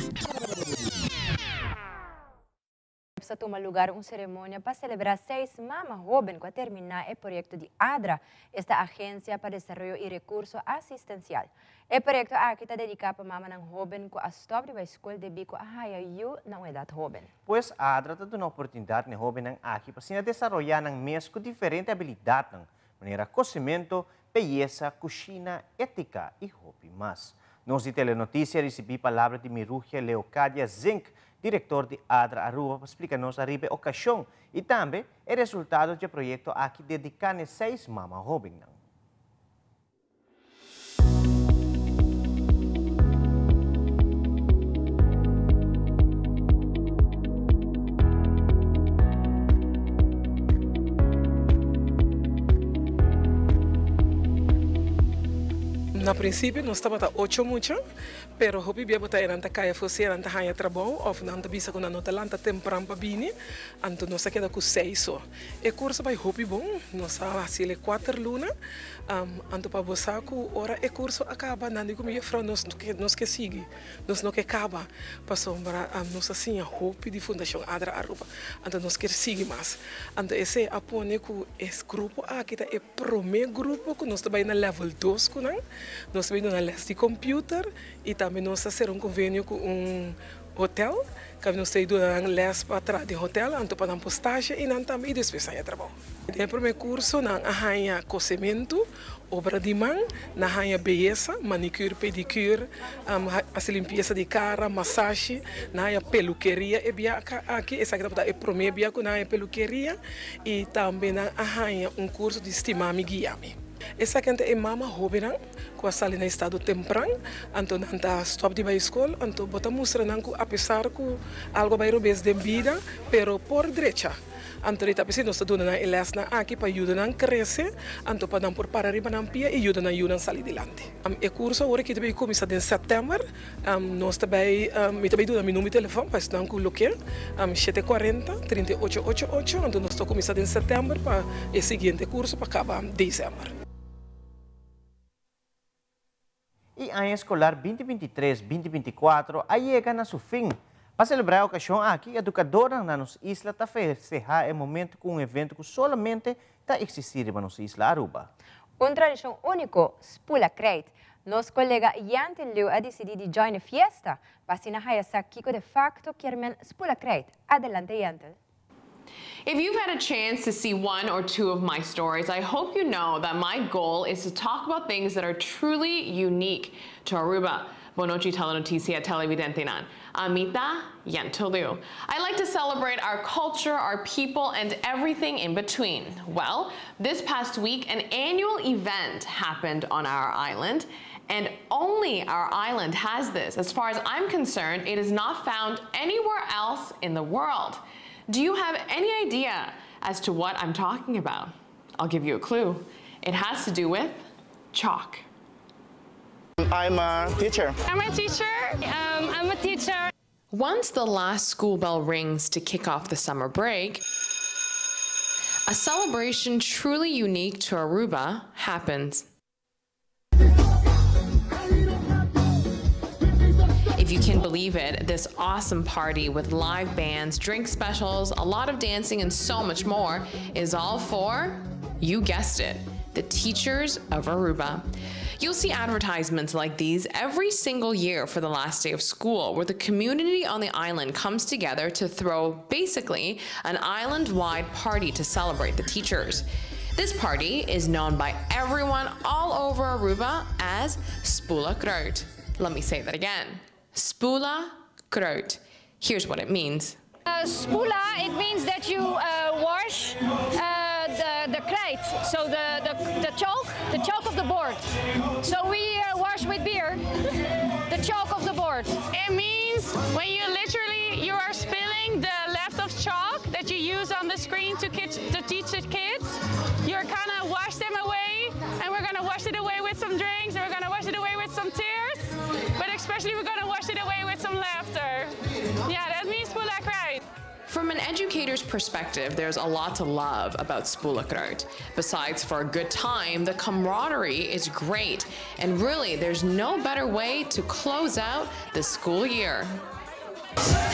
A tuma lugar un ceremonia pa celebra seis mama hoben cu a termina e proyecto di ADRA, esta Agencia pa Desaroyo y Recurso Asistencial. E proyecto aki ta dedica pa mamanan hoben cu a stop di bay scol debi cu a haya yu na un edad hoben. Pues ADRA ta duna oportunidad n'e hobennan aki pa asina desaroya nan mes cu diferente habilidadnan, manera cosemento, beyesa, cushina, etica y hopi mas. Nos di Telenoticia ricibi palabra di Mirugia Leocadia Zink, director di ADRA Aruba pa splica nos ariba e ocasion y tambe e resultado dje proyecto aki dedica n'e seis mama hobennan. Na prinsipio nos tabata ocho mucha, pero hopi bia bo ta e nan ta kai afó si e nan ta haña trabou òf nan ta bisa ku nan no ta lanta tempran pa bini, anto nos a keda ku seis so. E kurso bai hopi bon, nos a hasiel e kuater luna, anto pa bo sa ku ora e kurso a kaba nan di ku mi jefrou nos nos ke sigui, nos no ke kaba pasobra nos a siña hopi di Fundashon Adra Aruba, anto nos kier sigui mas. Anto esei a pone ku e grupo aki ta e promé grupo ku nos ta bai na level dos ku nan, nos ta bai duna lès di computer i tambe nos ta sera un konvenio ku un hotel kaminda nos ta bai duna nan lès pa traha den hotel anto pa nan por stasha einan tambe i despues haña trabou. Den e promé kurso nan a haña kosementu, obra di man, nan a haña beyesa, manicure, pedicure, hasi limpiesa di kara, masashi, nan a haña pelukeria e bia aki, esaki tabata e promé bia ku nan a haña pelukeria i tambe nan a haña un kurso di Stima Mi Guia Mi. Esaki nan ta e mama hóbennan ku a sali na estado tempran, anto nan ta stòp di bai skol, anto bo ta mustra nan ku apesar ku algu a bai robes den bida, pero por drecha. Anto di ta p'esei nos ta duna nan e lèsnan aki pa yuda nan krese, anto pa nan por para riba nan pia i yuda nan yunan sali dilanti. E kurso awor aki ta bai kuminsá den sèptèmber. Nos ta bai, mi ta bai duna mi number di telefòn pa esnan ku lo ke, shete kuarenta, trinta i ocho ocho ocho. Anto nos ta kuminsá den sèptèmber pa e siguiente kurso pa kaba desèmber. E aña eskolar binti binti i tres, binti binti i kuatro a yega na su fin. Pa selebrá e okashon aki, edukadornan na nos isla ta festehá e momentu ku un evento ku solamente ta eksistí riba nos isla Aruba. Un tradishon úniko, Spula Krijt. Nos kolega Yantin Liu a disidí di join e fiesta pa asina haya sa kiko de fakto kier men Spula Krijt. Adelante Yantel. If you've had a chance to see one or two of my stories, I hope you know that my goal is to talk about things that are truly unique to Aruba. Bon nochi Telenoticia televidentenan. Ami ta Yantel Liu. I like to celebrate our culture, our people, and everything in between. Well, this past week, an annual event happened on our island, and only our island has this. As far as I'm concerned, it is not found anywhere else in the world. Do you have any idea as to what I'm talking about? I'll give you a clue. It has to do with chalk. I'm a teacher. I'm a teacher. Um, I'm a teacher. Once the last school bell rings to kick off the summer break, a celebration truly unique to Aruba happens. If you can believe it, this awesome party with live bands, drink specials, a lot of dancing, and so much more is all for, you guessed it, the teachers of Aruba. You'll see advertisements like these every single year for the last day of school, where the community on the island comes together to throw basically an island wide party to celebrate the teachers. This party is known by everyone all over Aruba as Spula Kruid. Let me say that again. Spula Kruid. Here's what it means. Uh, spula, it means that you uh, wash uh, the, the krijt, so the, the, the chalk, the chalk of the board. So we uh, wash with beer the chalk of the board. It means when you literally, you are spilling the left of chalk that you use on the screen to, kids, to teach the kids. You're gonna wash them away and we're gonna wash it away with some drinks and we're gonna wash it away with some tears, but especially we're gonna wash it away with some laughter. Yeah, that means Spula Krijt. From an educator's perspective, there's a lot to love about Spulakruid. Besides for a good time, the camaraderie is great. And really, there's no better way to close out the school year.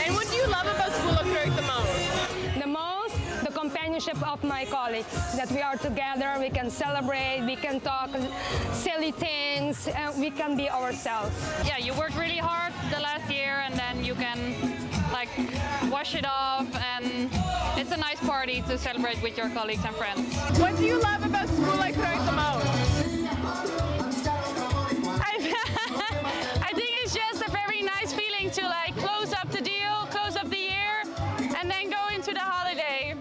And what do you love about Spulakruid the most? The most, the companionship of my colleagues. That we are together, we can celebrate, we can talk silly things, and we can be ourselves. Yeah, you worked really hard the last year and then you can like wash it off and it's a nice party to celebrate with your colleagues and friends. What do you love about Spulakruid the most? I, I think it's just a very nice feeling to like close up the deal, close up the year, and then go into the holiday.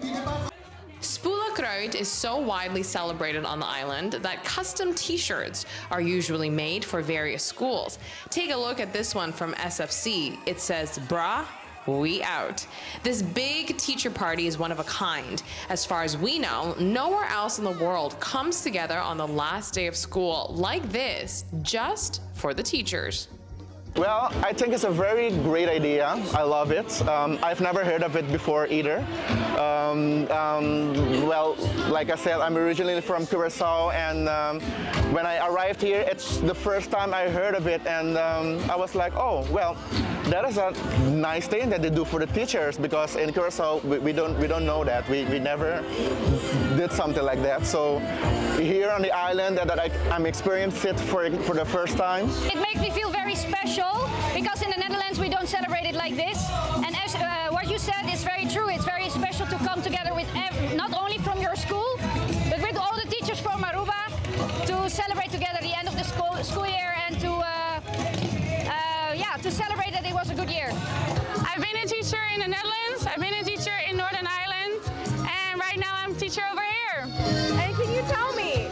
Spula Kruid is so widely celebrated on the island that custom t-shirts are usually made for various schools. Take a look at this one from SFC. It says bra We out. This big teacher party is one of a kind. As far as we know, nowhere else in the world comes together on the last day of school like this, just for the teachers. Well, I think it's a very great idea. I love it. Um, I've never heard of it before either. Um, um, well, like I said, I'm originally from Curacao, and um, when I arrived here, it's the first time I heard of it, and um, I was like, oh, well, that is a nice thing that they do for the teachers because in Curacao we, we don't we don't know that. We, we never did something like that. So here on the island that, that I, I'm experiencing it for, for the first time. It makes me feel very special because in the Netherlands we don't celebrate it like this. And as uh, what you said is very true. It's very special to come together with not only from your school, but with all the teachers from Aruba to celebrate together the end of the school, school year and to uh, uh, yeah to celebrate that it was a good year. I've been a teacher in the Netherlands. I've been a teacher in Northern Ireland, and right now I'm teacher over here. And can you tell me,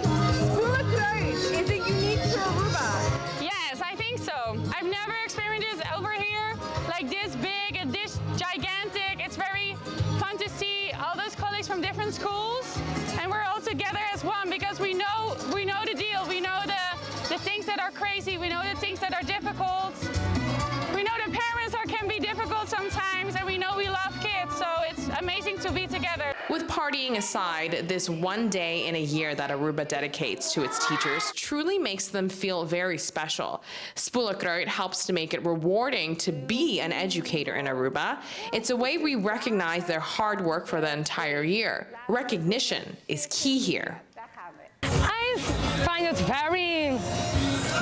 Spula Kruid, is it unique to Aruba? Yes, I think so. I've never experienced this over here, like this big and this gigantic. It's very fun to see all those colleagues from different schools, and we're all together as one because we know we know the deal. We know the the things that are crazy. We know the things that are difficult. We know the parents are can be difficult sometimes, and we know we love kids, so it's amazing to be together. With partying aside, this one day in a year that Aruba dedicates to its teachers truly makes them feel very special. Spula Kruid helps to make it rewarding to be an educator in Aruba. It's a way we recognize their hard work for the entire year. Recognition is key here. I find it very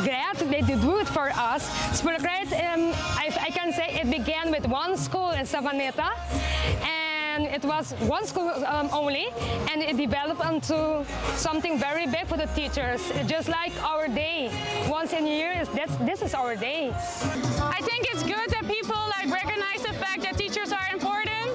glad they do it for us. Spulakruid, um, I, I can say it began with one school in Savaneta and it was one school um, only and it developed into something very big for the teachers. Just like our day, once in a year, is this, this is our day. I think it's good that people like recognize the fact that teachers are important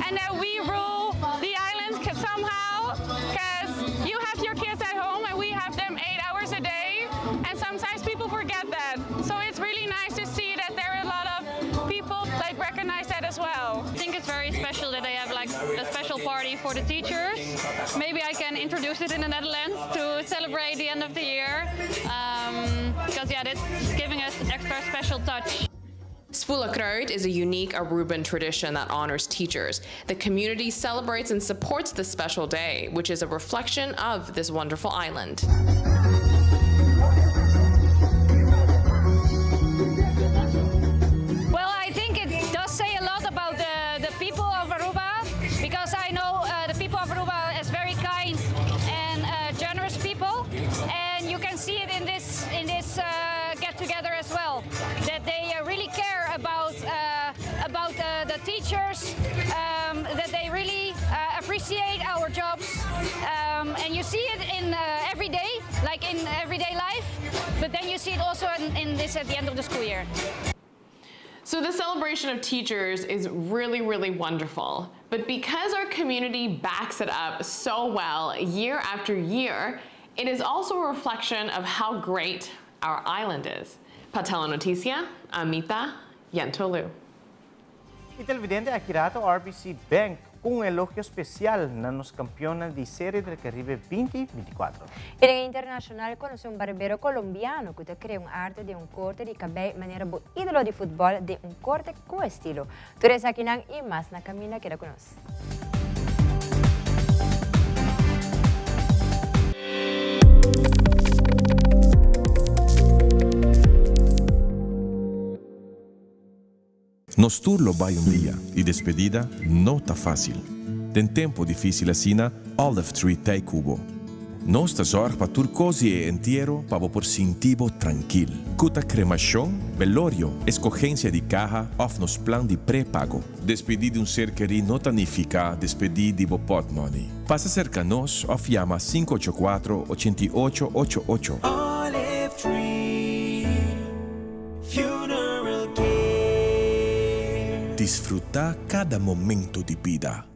and that we rule the island somehow because you have your kids at home and we have them eight hours a day and sometimes people forget that. So it's really nice to see that there are a lot of people like recognize that as well. I think it's very special that they have like a special party for the teachers. Maybe I can introduce it in the Netherlands to celebrate the end of the year. Um, because yeah, it's giving us extra special touch. Spula Kruid is a unique Aruban tradition that honors teachers. The community celebrates and supports this special day, which is a reflection of this wonderful island. Well, I think it does say a lot about the, the people of Aruba because I know uh, the people of Aruba as very kind and uh, generous people, and you can see it in this in this uh, get together as well that they uh, really care about uh, about the teachers, um, that they really uh, appreciate our jobs, um, and you see it in every day, like in everyday life, but then you see it also in, in this at the end of the school year. So the celebration of teachers is really, really wonderful. But because our community backs it up so well year after year, it is also a reflection of how great our island is. Pa Telenoticia, ami ta Yentolu. E televidente aki rato RBC Bank cu un elogio special na nos campeonnan di Serie del Caribe 2024. E den internacional conoce un barbero colombiano cu ta crea un arte den un corte di cabey manera bo idolo di futbol den un corte cu estilo. Tur esakinan y mas na caminda keda cu nos. Nos tur lo bai un dia y despedida no ta facil. Den tempo dificil asina, Olive Tree t'ey cu bo. Nos ta zorg pa tur cos di e entiero pa bo por sinti bo trankil. Cu ta cremacion, belorio, escogencia di caha of nos plan di pre-pago. Despedí di un ser kerí no ta nifiká despedí di bo pòtmòni. Pasa serka nos òf yama 584 88 88. Olive Tree Funeral Care. Disfrutá kada momento di bida.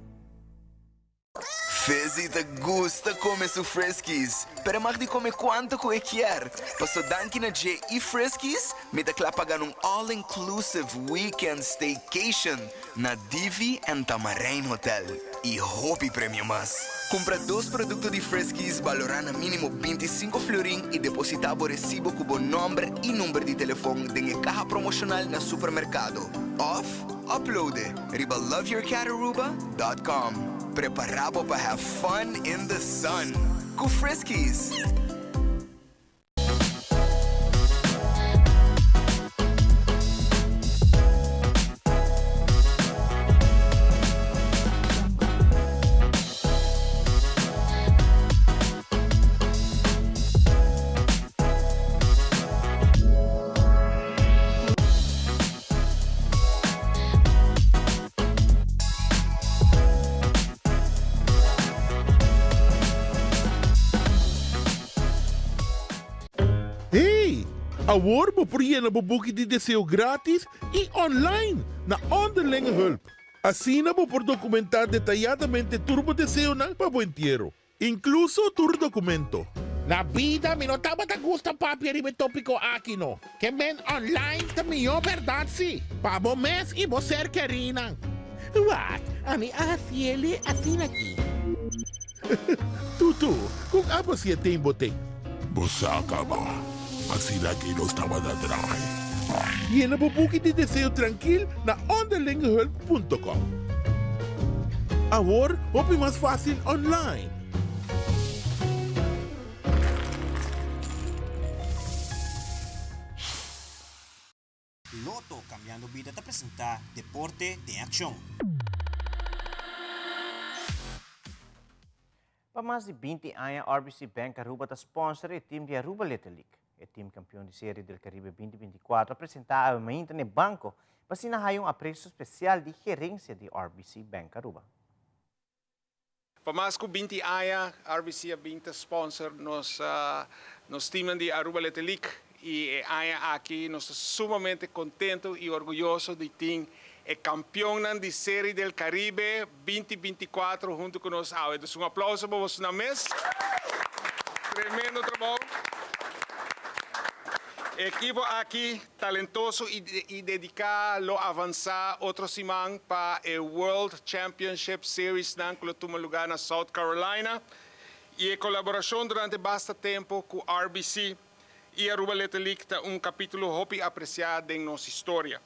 Fizzy ta gusta come su Friskies, pero e mag di come cuanto cu e kier. Paso danki na dje y Friskies, mi ta cla pa gana un all-inclusive weekend staycation na Divi and Tamarijn Hotel y hopi premio mas. Cumpra dos producto di Friskies balora na minimo 25 florin y deposita bo recibo cu bo nomber y number di telefon den e caha promocional na supermercado. Of upload e riba loveyourcataruba.com. Prepara bo pa have fun in the sun cu Friskies! Hey! Awor bo por yena bo buki di deseo gratis y online na Onderlinge Hulp. Asina bo por documenta detayadamente tur bo deseonan pa bo entiero. Inkluso tur dokumento. Na bida mi no tabata gusta papia riba e topiko aki no. Ke men online ta mihó bèrdat si, pa bo mes i bo ser kerinan. Wak, ami a hasiele asina aki. Tutu, kon abo si e ten bo ten? Bo sa kaba, asina aki nos tabata draai. Yena bo buki di deseo trankil na onderlingehulp punto com. Awor hopi mas fácil online. Lotto Cambiando Bida ta presenta Deporte den Accion. Pa mas di 20 aña RBC Bank Aruba ta sponsor e team di Aruba Little League. E team campeon di Serie del Caribe 2024 a presenta awe mainta n'e banco pa asina haya un aprecio special di gerencia di RBC Bank Aruba. Pa mas cu 20 aña RBC a bin ta sponsor nos nos teamnan di Aruba Little League y e aña aki nos ta sumamente contento y orguyoso di tin e campeonnan di Serie del Caribe 2024 hunto cu nos awe. Dus un aplauso pa bosonan mes. Tremendo trabou. E ekipo aki talentoso y dedica lo avansa otro siman pa e World Championship Seriesnan cu lo tuma lugar na South Carolina. Y e colaboracion durante basta tempo cu RBC y Aruba Little League ta un capitulo hopi aprecia den nos historia.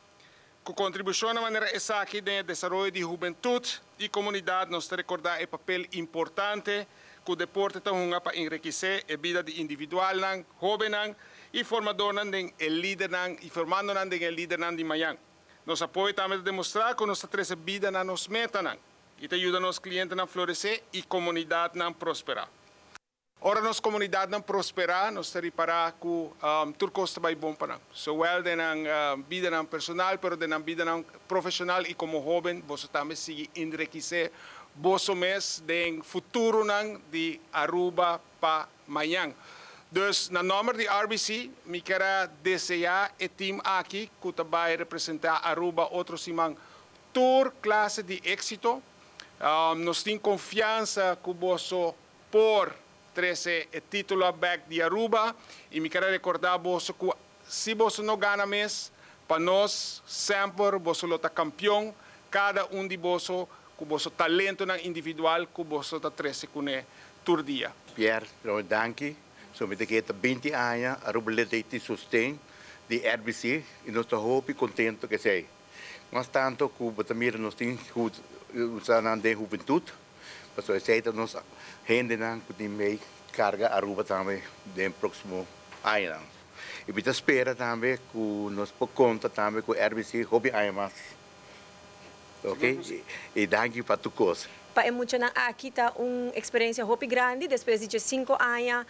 Ku kontribushonnan manera esaki den e desaroyo di hubentut i komunidat nos ta rekordá e papel importante ku deporte ta hunga pa enrikisé e bida di individualnan, hóbennan i formadornan den e lidernan i formandonan den e lidernan di mañan. Nos apoyo tambe ta demostrá ku nos ta trese bida na nos metanan i ta yuda nos klientenan floresé i komunidatnan prosperá. Ora nos komunidatnan prosperá, nos ta ripará ku tur kos ta bai bon pa nan, sowel den nan bidanan personal, pero den nan bidanan profeshonal i komo hóben boso tambe sigui enrekisé boso mes den futuronan di Aruba pa mañan. Dus na nòmber di RBC mi kier a deseá e tim aki ku ta bai representá Aruba otro siman tur klase di éksito. Nos tin konfiansa ku boso por trece e titulo bek di Aruba y mi ker a recorda boso cu si boso no gana mes, pa nos semper boso lo ta campeon, cada un di boso cu boso talentonan individual cu boso ta trece cune tur dia. Pierre, Roy danki. So mi ta kere ta 20 aña Aruba Little League tin sosten di RBC y nos ta hopi contento cu esey. Mas tanto cu bo ta mira nos tin usa nan den hubentud. Pasobra esei ta nos hendenan ku tin mei karga Aruba tambe den próksimo añanan. I mi ta spera tambe ku nos por konta tambe ku RBC hopi aña mas. Oke, i danki pa tur kos. Pa e muchanan aki ta un eksperensia hopi grandi, despues di diesinko aña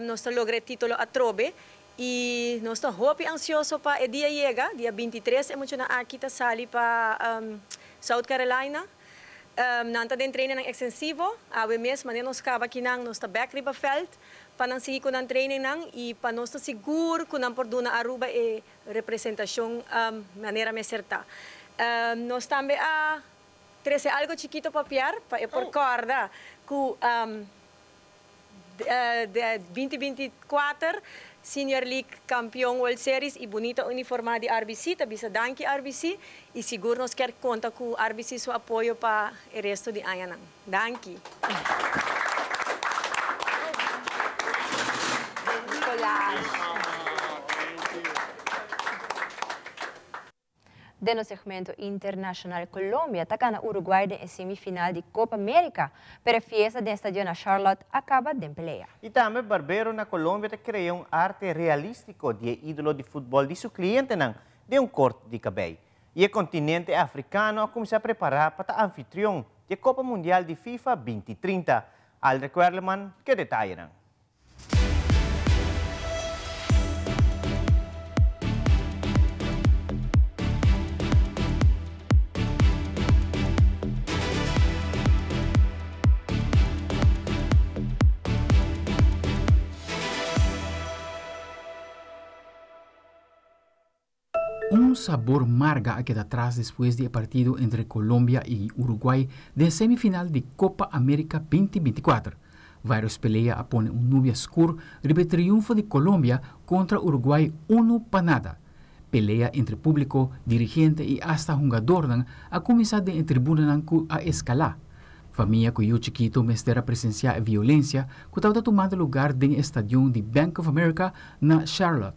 nos ta logra e titulo atrobe i nos ta hopi ansioso pa e dia yega, dia 23 e muchanan aki ta sali pa South Carolina. Nan ta den trainingnan ekstensivo. Awe mes manera nos kaba akinan nos ta bèk riba vèlt pa nan sigui ku nan trainingnan i pa nos ta sigur ku nan por duna Aruba e representashon manera mester ta. Nos tambe a trese algo chikito pa Pierre pa e por kòrda. ku 2024 Senior League kampion World Series i bunita uniformá di RBC ta bisa danki RBC i sigur nos kier konta ku RBC su apoyo pa e resto di añanan. Danki. Den nos segmento internacional Colombia ta gana Uruguay den e semifinal di Copa America, pero e fiesta den estadio na Charlotte a caba den pelea. Y tambe barbero na Colombia ta crea un arte realistico di e idolo di futbol di su clientenan den un corte di cabey. Y e continente africano a cuminsa prepara pa ta anfitrion di e Copa Mundial di FIFA 2030. Aldrich Werleman cu e detayenan. Un sabor marga a keda tras despues di e partido entre Colombia y Uruguay den semifinal di Copa America 2024. Varios pelea a pone un nubia skur riba e triunfo di Colombia kontra Uruguay unu pa nada. Pelea entre públiko, dirigente i asta hungadornan a kuminsá den e tribunanan ku a eskalá. Famia ku yu chikitu mester a presensiá e violensia ku tabata tumando lugar den e stadion di Bank of America na Charlotte.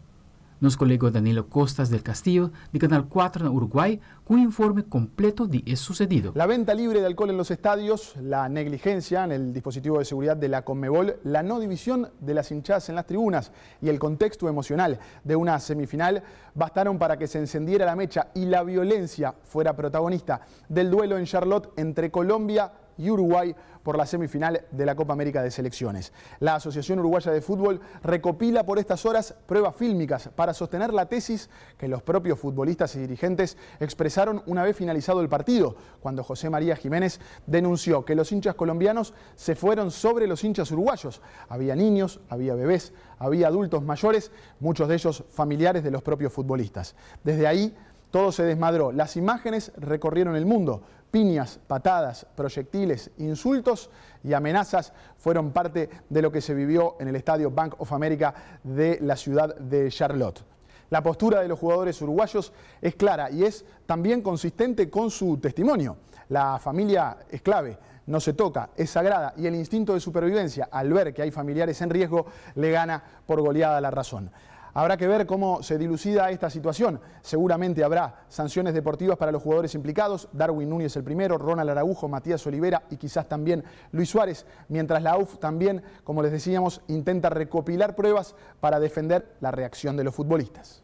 Nos kolego Danilo Costas del Castillo di Canal 4 na Uruguay ku un informe kompleto di e susedido. La venta libre de alcohol en los estadios, la negligencia en el dispositivo de seguridad de la Conmebol, la no división de las hinchadas en las tribunas y el contexto emocional de una semifinal bastaron para que se encendiera la mecha y la violencia fuera protagonista del duelo en Charlotte entre Colombia y Uruguay por la semifinal de la Copa América de Selecciones. La Asociación Uruguaya de Fútbol recopila por estas horas pruebas fílmicas para sostener la tesis que los propios futbolistas y dirigentes expresaron una vez finalizado el partido, cuando José María Jiménez denunció que los hinchas colombianos se fueron sobre los hinchas uruguayos. Había niños, había bebés, había adultos mayores, muchos de ellos familiares de los propios futbolistas. Desde ahí todo se desmadró. Las imágenes recorrieron el mundo. Piñas, patadas, proyectiles, insultos y amenazas fueron parte de lo que se vivió en el estadio Bank of America de la ciudad de Charlotte. La postura de los jugadores uruguayos es clara y es también consistente con su testimonio. La familia es clave, no se toca, es sagrada y el instinto de supervivencia, al ver que hay familiares en riesgo, le gana por goleada la razón. Habrá que ver cómo se dilucida esta situación. Seguramente habrá sanciones deportivas para los jugadores implicados. Darwin Núñez el primero, Ronald Araujo, Matías Olivera y quizás también Luis Suárez. Mientras la AUF también, como les decíamos, intenta recopilar pruebas para defender la reacción de los futbolistas.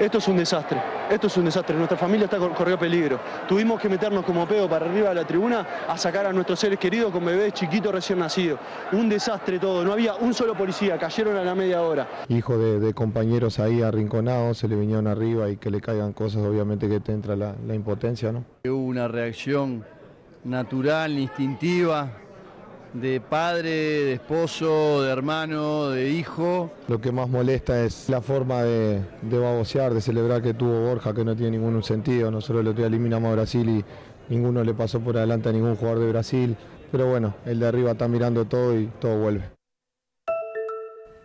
Esto es un desastre, esto es un desastre, nuestra familia está corrió peligro. Tuvimos que meternos como pedo para arriba de la tribuna a sacar a nuestros seres queridos con bebés chiquitos recién nacidos. Un desastre todo, no había un solo policía, cayeron a la media hora. Hijo de compañeros ahí arrinconados, se le vinieron arriba y que le caigan cosas, obviamente que te entra la impotencia, ¿no? Hubo una reacción natural, instintiva, de padre, de esposo, de hermano, de hijo. Lo que más molesta es la forma de babosear, de celebrar que tuvo Borja, que no tiene ningún sentido. Nosotros el otro día eliminamos a Brasil y ninguno le pasó por adelante a ningún jugador de Brasil. Pero bueno, el de arriba está mirando todo y todo vuelve.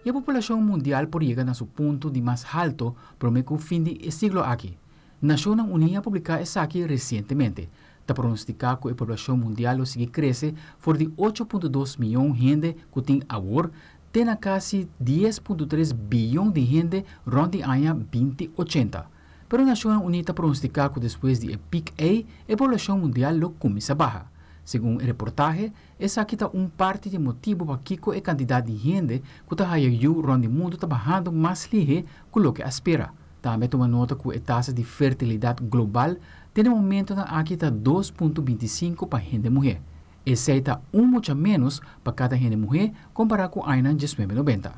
E poblacion mundial por yega na su punto di mas halto prome cu fin di e siglo aki. Nacionnan Uni a publica esaki recientemente. Ta pronostica cu e poblacion mundial lo sigui crece for di 8.2 miyon hende cu tin awor te na casi 10.3 biyon di hende rond di aña 2080. Pero Nacionnan Uni ta pronostica cu despues di e peak ey e poblacion mundial lo cuminsa baha. Segun e reportahe, esaki ta un parti di e motibu pakiko e kantidat di hende ku ta haya yu rònt di mundu ta bahando mas lihé ku loke a spera. Tambe a tuma nota ku e tasa di fertilidat global den e momentonan aki ta 2.25 pa hende muhé. Esei ta un mucha ménos pa kada hende muhé kompará ku añanan 1990.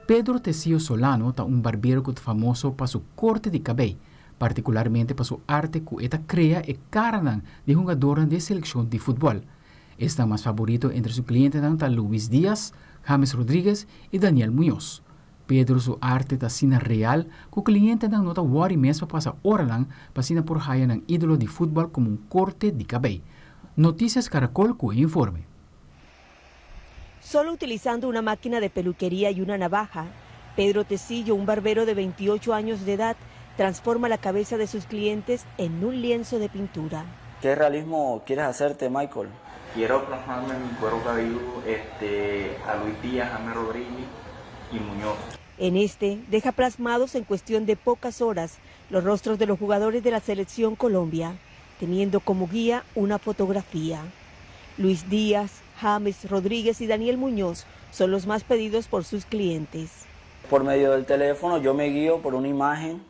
Pedro Tecillo Solano ta un barbero ku ta famoso pa su korte di kabei, partikularmente pa su arte ku e ta krea e karanan di hungadornan di e selekshon di futbòl. Esnan mas faborito entre su klientenan ta Luis Diaz, James Rodriguez i Daniel Muñoz. Pedro su arte ta asina real ku klientenan no ta wòri mes pa pasa oranan pa asina por haya nan ídolo di futbòl komo un korte di kabei. Noticias Caracol cu e informe. Solo utilizando una máquina de peluquería y una navaja, Pedro Tecillo, un barbero de 28 años de edad, transforma la cabeza de sus clientes en un lienzo de pintura. ¿Qué realismo quieres hacerte, Michael? Quiero plasmarme en mi cuero cabelludo este, a Luis Díaz, James Rodríguez y Muñoz. En este deja plasmados en cuestión de pocas horas los rostros de los jugadores de la selección Colombia, teniendo como guía una fotografía. Luis Díaz, James Rodríguez y Daniel Muñoz son los más pedidos por sus clientes. Por medio del teléfono yo me guío por una imagen,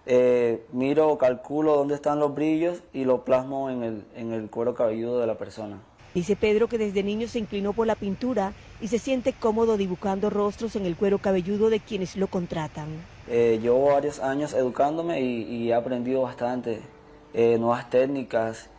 eh, miro, calculo dónde están los brillos y lo plasmo en el, en el cuero cabelludo de la persona. Dice Pedro que desde niño se inclinó por la pintura y se siente cómodo dibujando rostros en el cuero cabelludo de quienes lo contratan. Eh, llevo varios años educándome y, he aprendido bastante eh, nuevas técnicas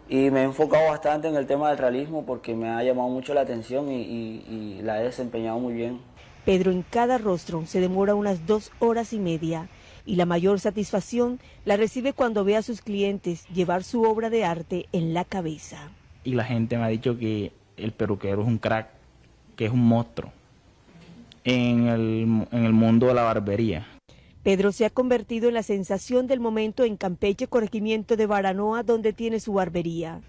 y me he enfocado bastante en el tema del realismo porque me ha llamado mucho la atención y, y la he desempeñado muy bien. Pedro en cada rostro se demora unas dos horas y media y la mayor satisfacción la recibe cuando ve a sus clientes llevar su obra de arte en la cabeza. Y la gente me ha dicho que el peluquero es un crack, que es un monstruo en el, en el mundo de la barbería. Pedro se ha convertido en la sensación del momento en Campeche, corregimiento de Baranoa, donde tiene su barbería.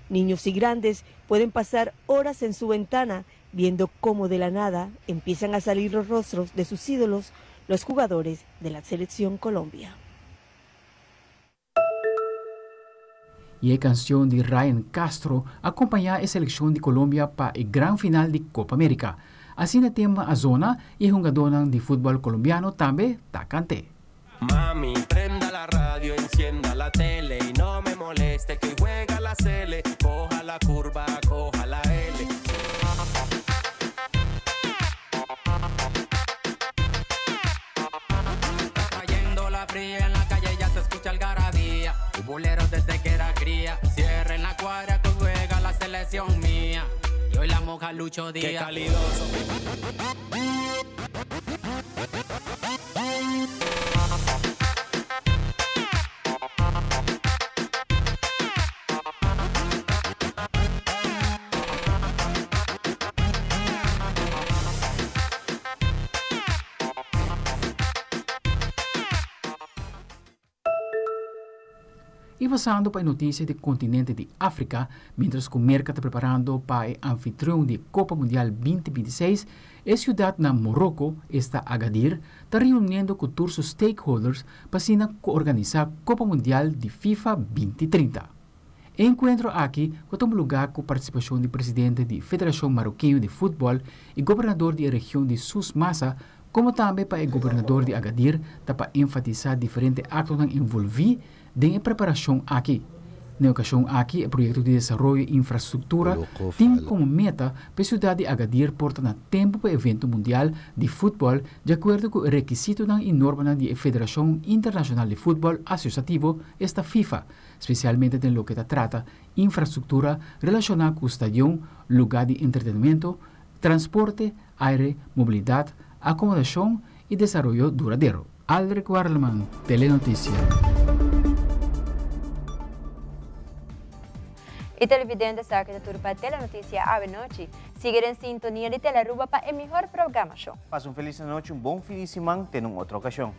Niños y grandes pueden pasar horas en su ventana viendo cómo de la nada empiezan a salir los rostros de sus ídolos, los jugadores de la selección Colombia. Y e canción di Ryan Castro a acompaña e seleccion di Colombia pa e gran final di Copa America. Asina e tema a zona y e hungadornan di futbol Colombiano tambe ta cant'e. Mami, prenda la radio, encienda la tele y no me moleste que hoy juega la Sele, coja la curva, coja la L. Trayendo la fría en la calle ya se escucha algarabía. Bulero desde que era cría. Cierren la cuadra que juega la selección mía. Y hoy la moja Lucho Díaz. Qué calidoso. Y pasando pa e noticia di continente di Africa, mientras cu Merca ta preparando pa e anfitrion di Copa Mundial 2026, e ciudad na Morocco, esta Agadir, ta reuniendo cu tur su stakeholders pa asina coorganisa Copa Mundial di FIFA 2030. E encuentro aki cu a tuma lugar cu participacion di presidente di Federacion Maroqueño di Futbol y gobernador di e region di Souss Massa, Como tambe pa e gobernador di Agadir ta pa enfatisa diferente actonan envolvi den e preparacion aki. Na e ocasion aki e proyecto di desaroyo infrastructura tin como meta pa e ciudad di Agadir por ta na tempo pa e evento mundial di futbol di acuerdo cu e requisitonan y normanan di e Federacion Internacional di Futbol Asociativo, esta FIFA, specialmente den loke ta trata infrastructura relaciona cu stadion, lugar di entretenimento, transporte, aire, mobilidat, akomodashon i desaroyo duradero. Aldrich Warleman, Telenoticia. E televidente sa ki ta tur pa Telenoticia awe nochi. Sigui den sintonia di Telearuba pa e mihor programashon. Pasa un felis anochi, un bon fin di siman, te na un otro okashon.